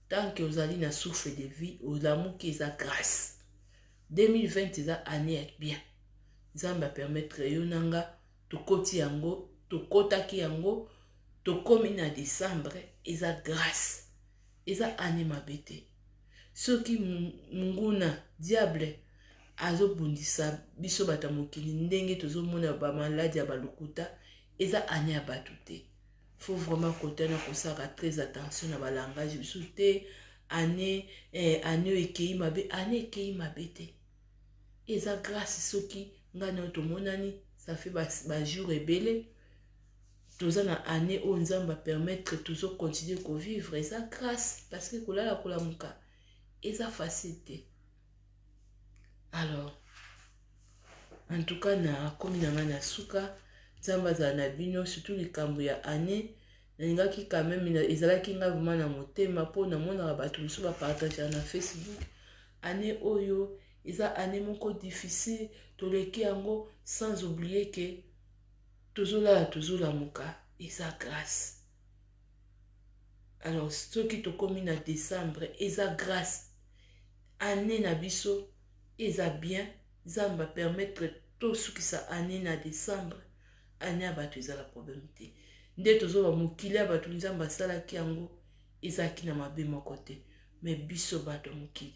Tant que ozali na souffle de vie, olamuki, eza grâce. 2020 eza année ya bien. Nzambe apermettre yo na nga tokoti yango, tokotaki yango, tokómi na décembre, eza grâce. Eza année mabe te. Soki munguna diable azobundisa biso bato ya mokili ndenge tozomona bamaladi ya balokuta, eza année ya bato te. Faut vraiment kotana kosaka très attention na balangage biso te. Année année oyo ekei mabe, année ekei mabe te. Eza grâce soki ngai na yo tomonani, ça fait bajour ebele toza na année oyo Nzambe apermettre tozocontinue kovivre. Eza grâce, parce que kolala kolamuka eza facile te. Alors en tout cas, nakomi na ngai na suka. Nzambe azala na bino. Surtout likambo ya année, nalingaki quand même, ezalaki ngai vraiment na motema, mpo namonaka bato mosusu bapartageaka na Facebook: année oyo eza année moko difficile, toleki yango, sans oublier ke tozolala, tozolamuka, eza grâce. Alors soki tokómi na décembre, eza grâce. Année na biso eza bien, Nzambe apermettre tosukisa année na décembre. Année ya bato ezala problème te. Nde tozoba mokili ya bato, Nzambe asalaki yango, ezalaki na mabe moko te. Me biso bato ya mokili,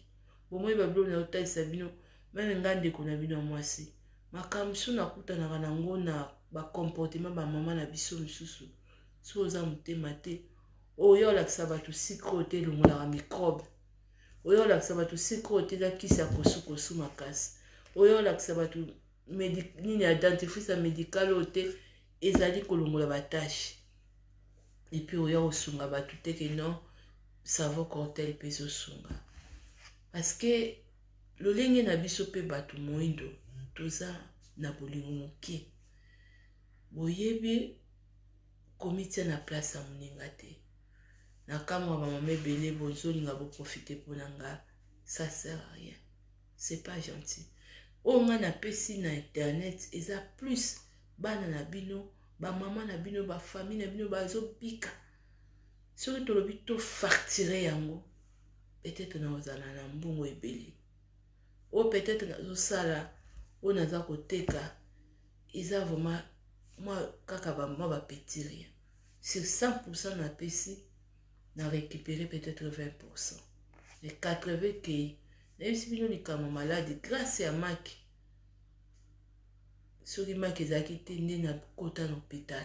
bomoi babiloko na yotalisa bino. Même ngai, ndeko na bino ya mwasi, makambo mosusu nakutanaka nango na bacomportement bamama na biso mosusu. Soki oza motema te, oyo olakisa bato sucre oyo te elongolaka microbe, oyo olakisa bato sucre oyo te eza kisi ya kosukosu makasi, oyo olakisa bato nini ya dentifrice ya médical oyo te ezali kolongola batache, et puis oya kosunga bato te ke non, savon Cortel mpe ezosunga. Parce que lolenge na biso mpe bato moindo toza na bolingo moke, boyebi komitia na place ya moninga te. Na kamwa bamama ebele bozolinga boprofite mpona nga, ça sert à rien, c'est pas gentil. Oyo nga napesi na internet eza plus bana na bino, bamama na bino, bafamille na bino bazobika. Soki tolobi tofacture yango, peut-être nakozala na mbongo ebele. Oyo peut-être nazosala, oyo naza koteka, eza vraiment mwa kaka mwa bapetit rien. Sur 100 napesi, na récupérer peut-être 20, mais 80 kei. Nayebisi bino likambo maladi grâce ya maki. Soki maki ezalaki te, nde nakota na hôpital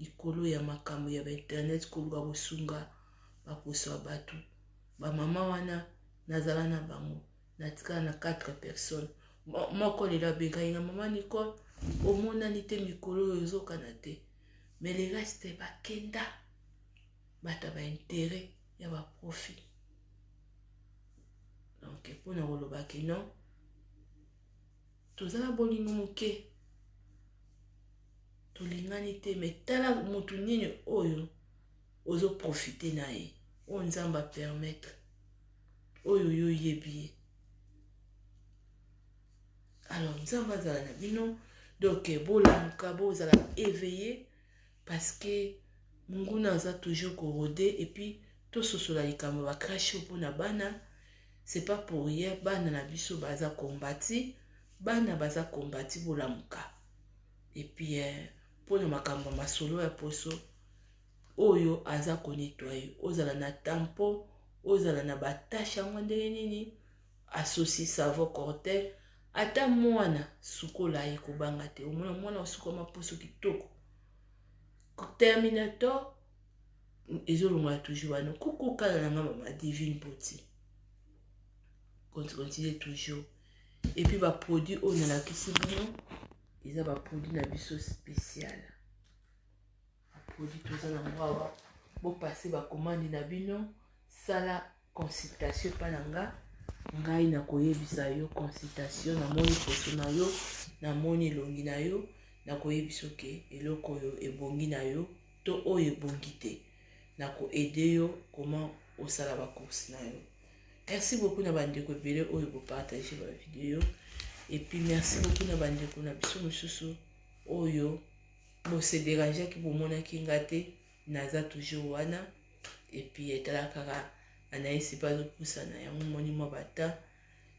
likolo ya makambo ya bainternet, koluka kosunga baposo ya bato. Bamama wana nazala na bango, natikala na 4 personnes. Moko lelo abengaki nga: "Mama Nicole, omonani te mikolo oyo, ozokana te." Mais le reste bakenda, bato ya baintérêt ya baprofit. Donc mpona koloba ke non, toza na bolingo moke, tolingani te. Me tala motu nini oyo ozoprofite na ye, oyo Nzambe apermettre, oyo yo oyebi ye. Alors Nzambe azala na bino. Donc bolamuka, bozala éveillé, parce que monguna aza toujours korôder. Et puis tososola likambo bacrèche mpona bana, c'est pas pour rien. Bana na biso baza kombati, bana baza kombati. Bolamuka. Et puis mpona makambo ya masolo ya poso, oyo aza konettoyer, ozala na tampon, ozala na batache yango ndenge nini, asocie savon Cortel. Ata mwana, sukola ye, kobanga te. Omona mwana osukama poso kitoko, terminator ezolongola toujours wana. Kuku kala na nga, mama Divine Poti, continue toujours. Et puis baproduit oyo nalakisi bino eza baproduit na biso spécial. Baproduit toza nango awa, bopase bacommande na bino, sala consultation epa na nga. Ngai nakoyebisa yo consultation, namoni poso na yo, namoni elongi na yo, nakoyebisa oke eloko oyo ebongi na yo to oyo ebongi te. Nakoaider yo comment osala bacourse na yo. Merci beaucoup na bandeko ebele oyo bopartage bavideo. Et puis merci beaucoup na bandeko na biso mosusu oyo bose dérangeaki, bomonaki nga te. Naza toujours wana. Et puis etala kaka Anaïsi mpe azopusana yango, moni mwa bata.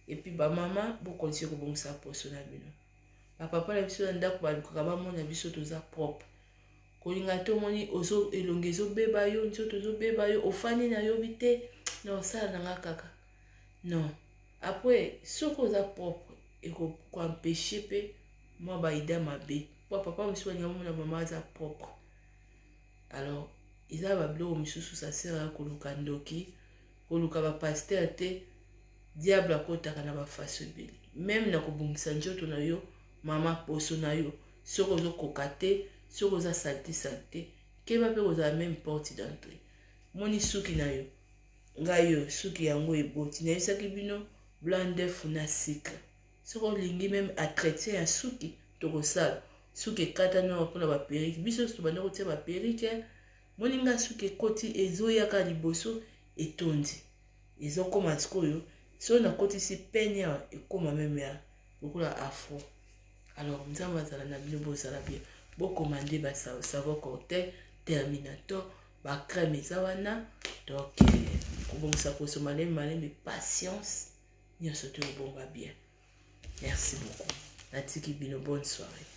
Et puis bamama, bokontinue kobongisa poso na bino. Bapapa na biso na ndako balukaka bamona biso toza propre. Kolinga te omoni ozo elongi ezobeba yo, nzoto ezobeba yo, ofandi na yobi te na osala na nga kaka. Non. Après soki oza propre eko ko empêcher pe mwa ba idée mabe. Po papa mosusu balinga bamona mama aza propre. Alors eza ba biloko mosusu ça sert à koluka ndoki, koluka ba pasteur te. Diable akotaka na ba façon ebele. Meme na kobongisa nzoto na yo, mama poso na yo, soki ozokoka te, soki oza salite salite, keba pe kozala meme porte d'entrée. Moni suki na yo, ngai oyo suki yango eboti, nayebisaki bino blanc d'œuf na sucre. Soki olingi meme entretien ya suki, tokosala. Suki ekatani awa mpona ba perruque. Biso nyonso tobanda kotia ba perruque. Moni nga suki ekoti ezoyaka liboso etondi. Ezokoma sikoyo soki nakotisi peigne awa ekoma meme ya lokola afro. Alors Nzambe azala na bino, bozala bien. Bokomande ba savon cocktail, Terminator, ba crème eza wana. Donc kobongisa poso malembe malembe, patience, nyonso to ebonga bien. Merci beaucoup. Natiki bino, bonne soirée.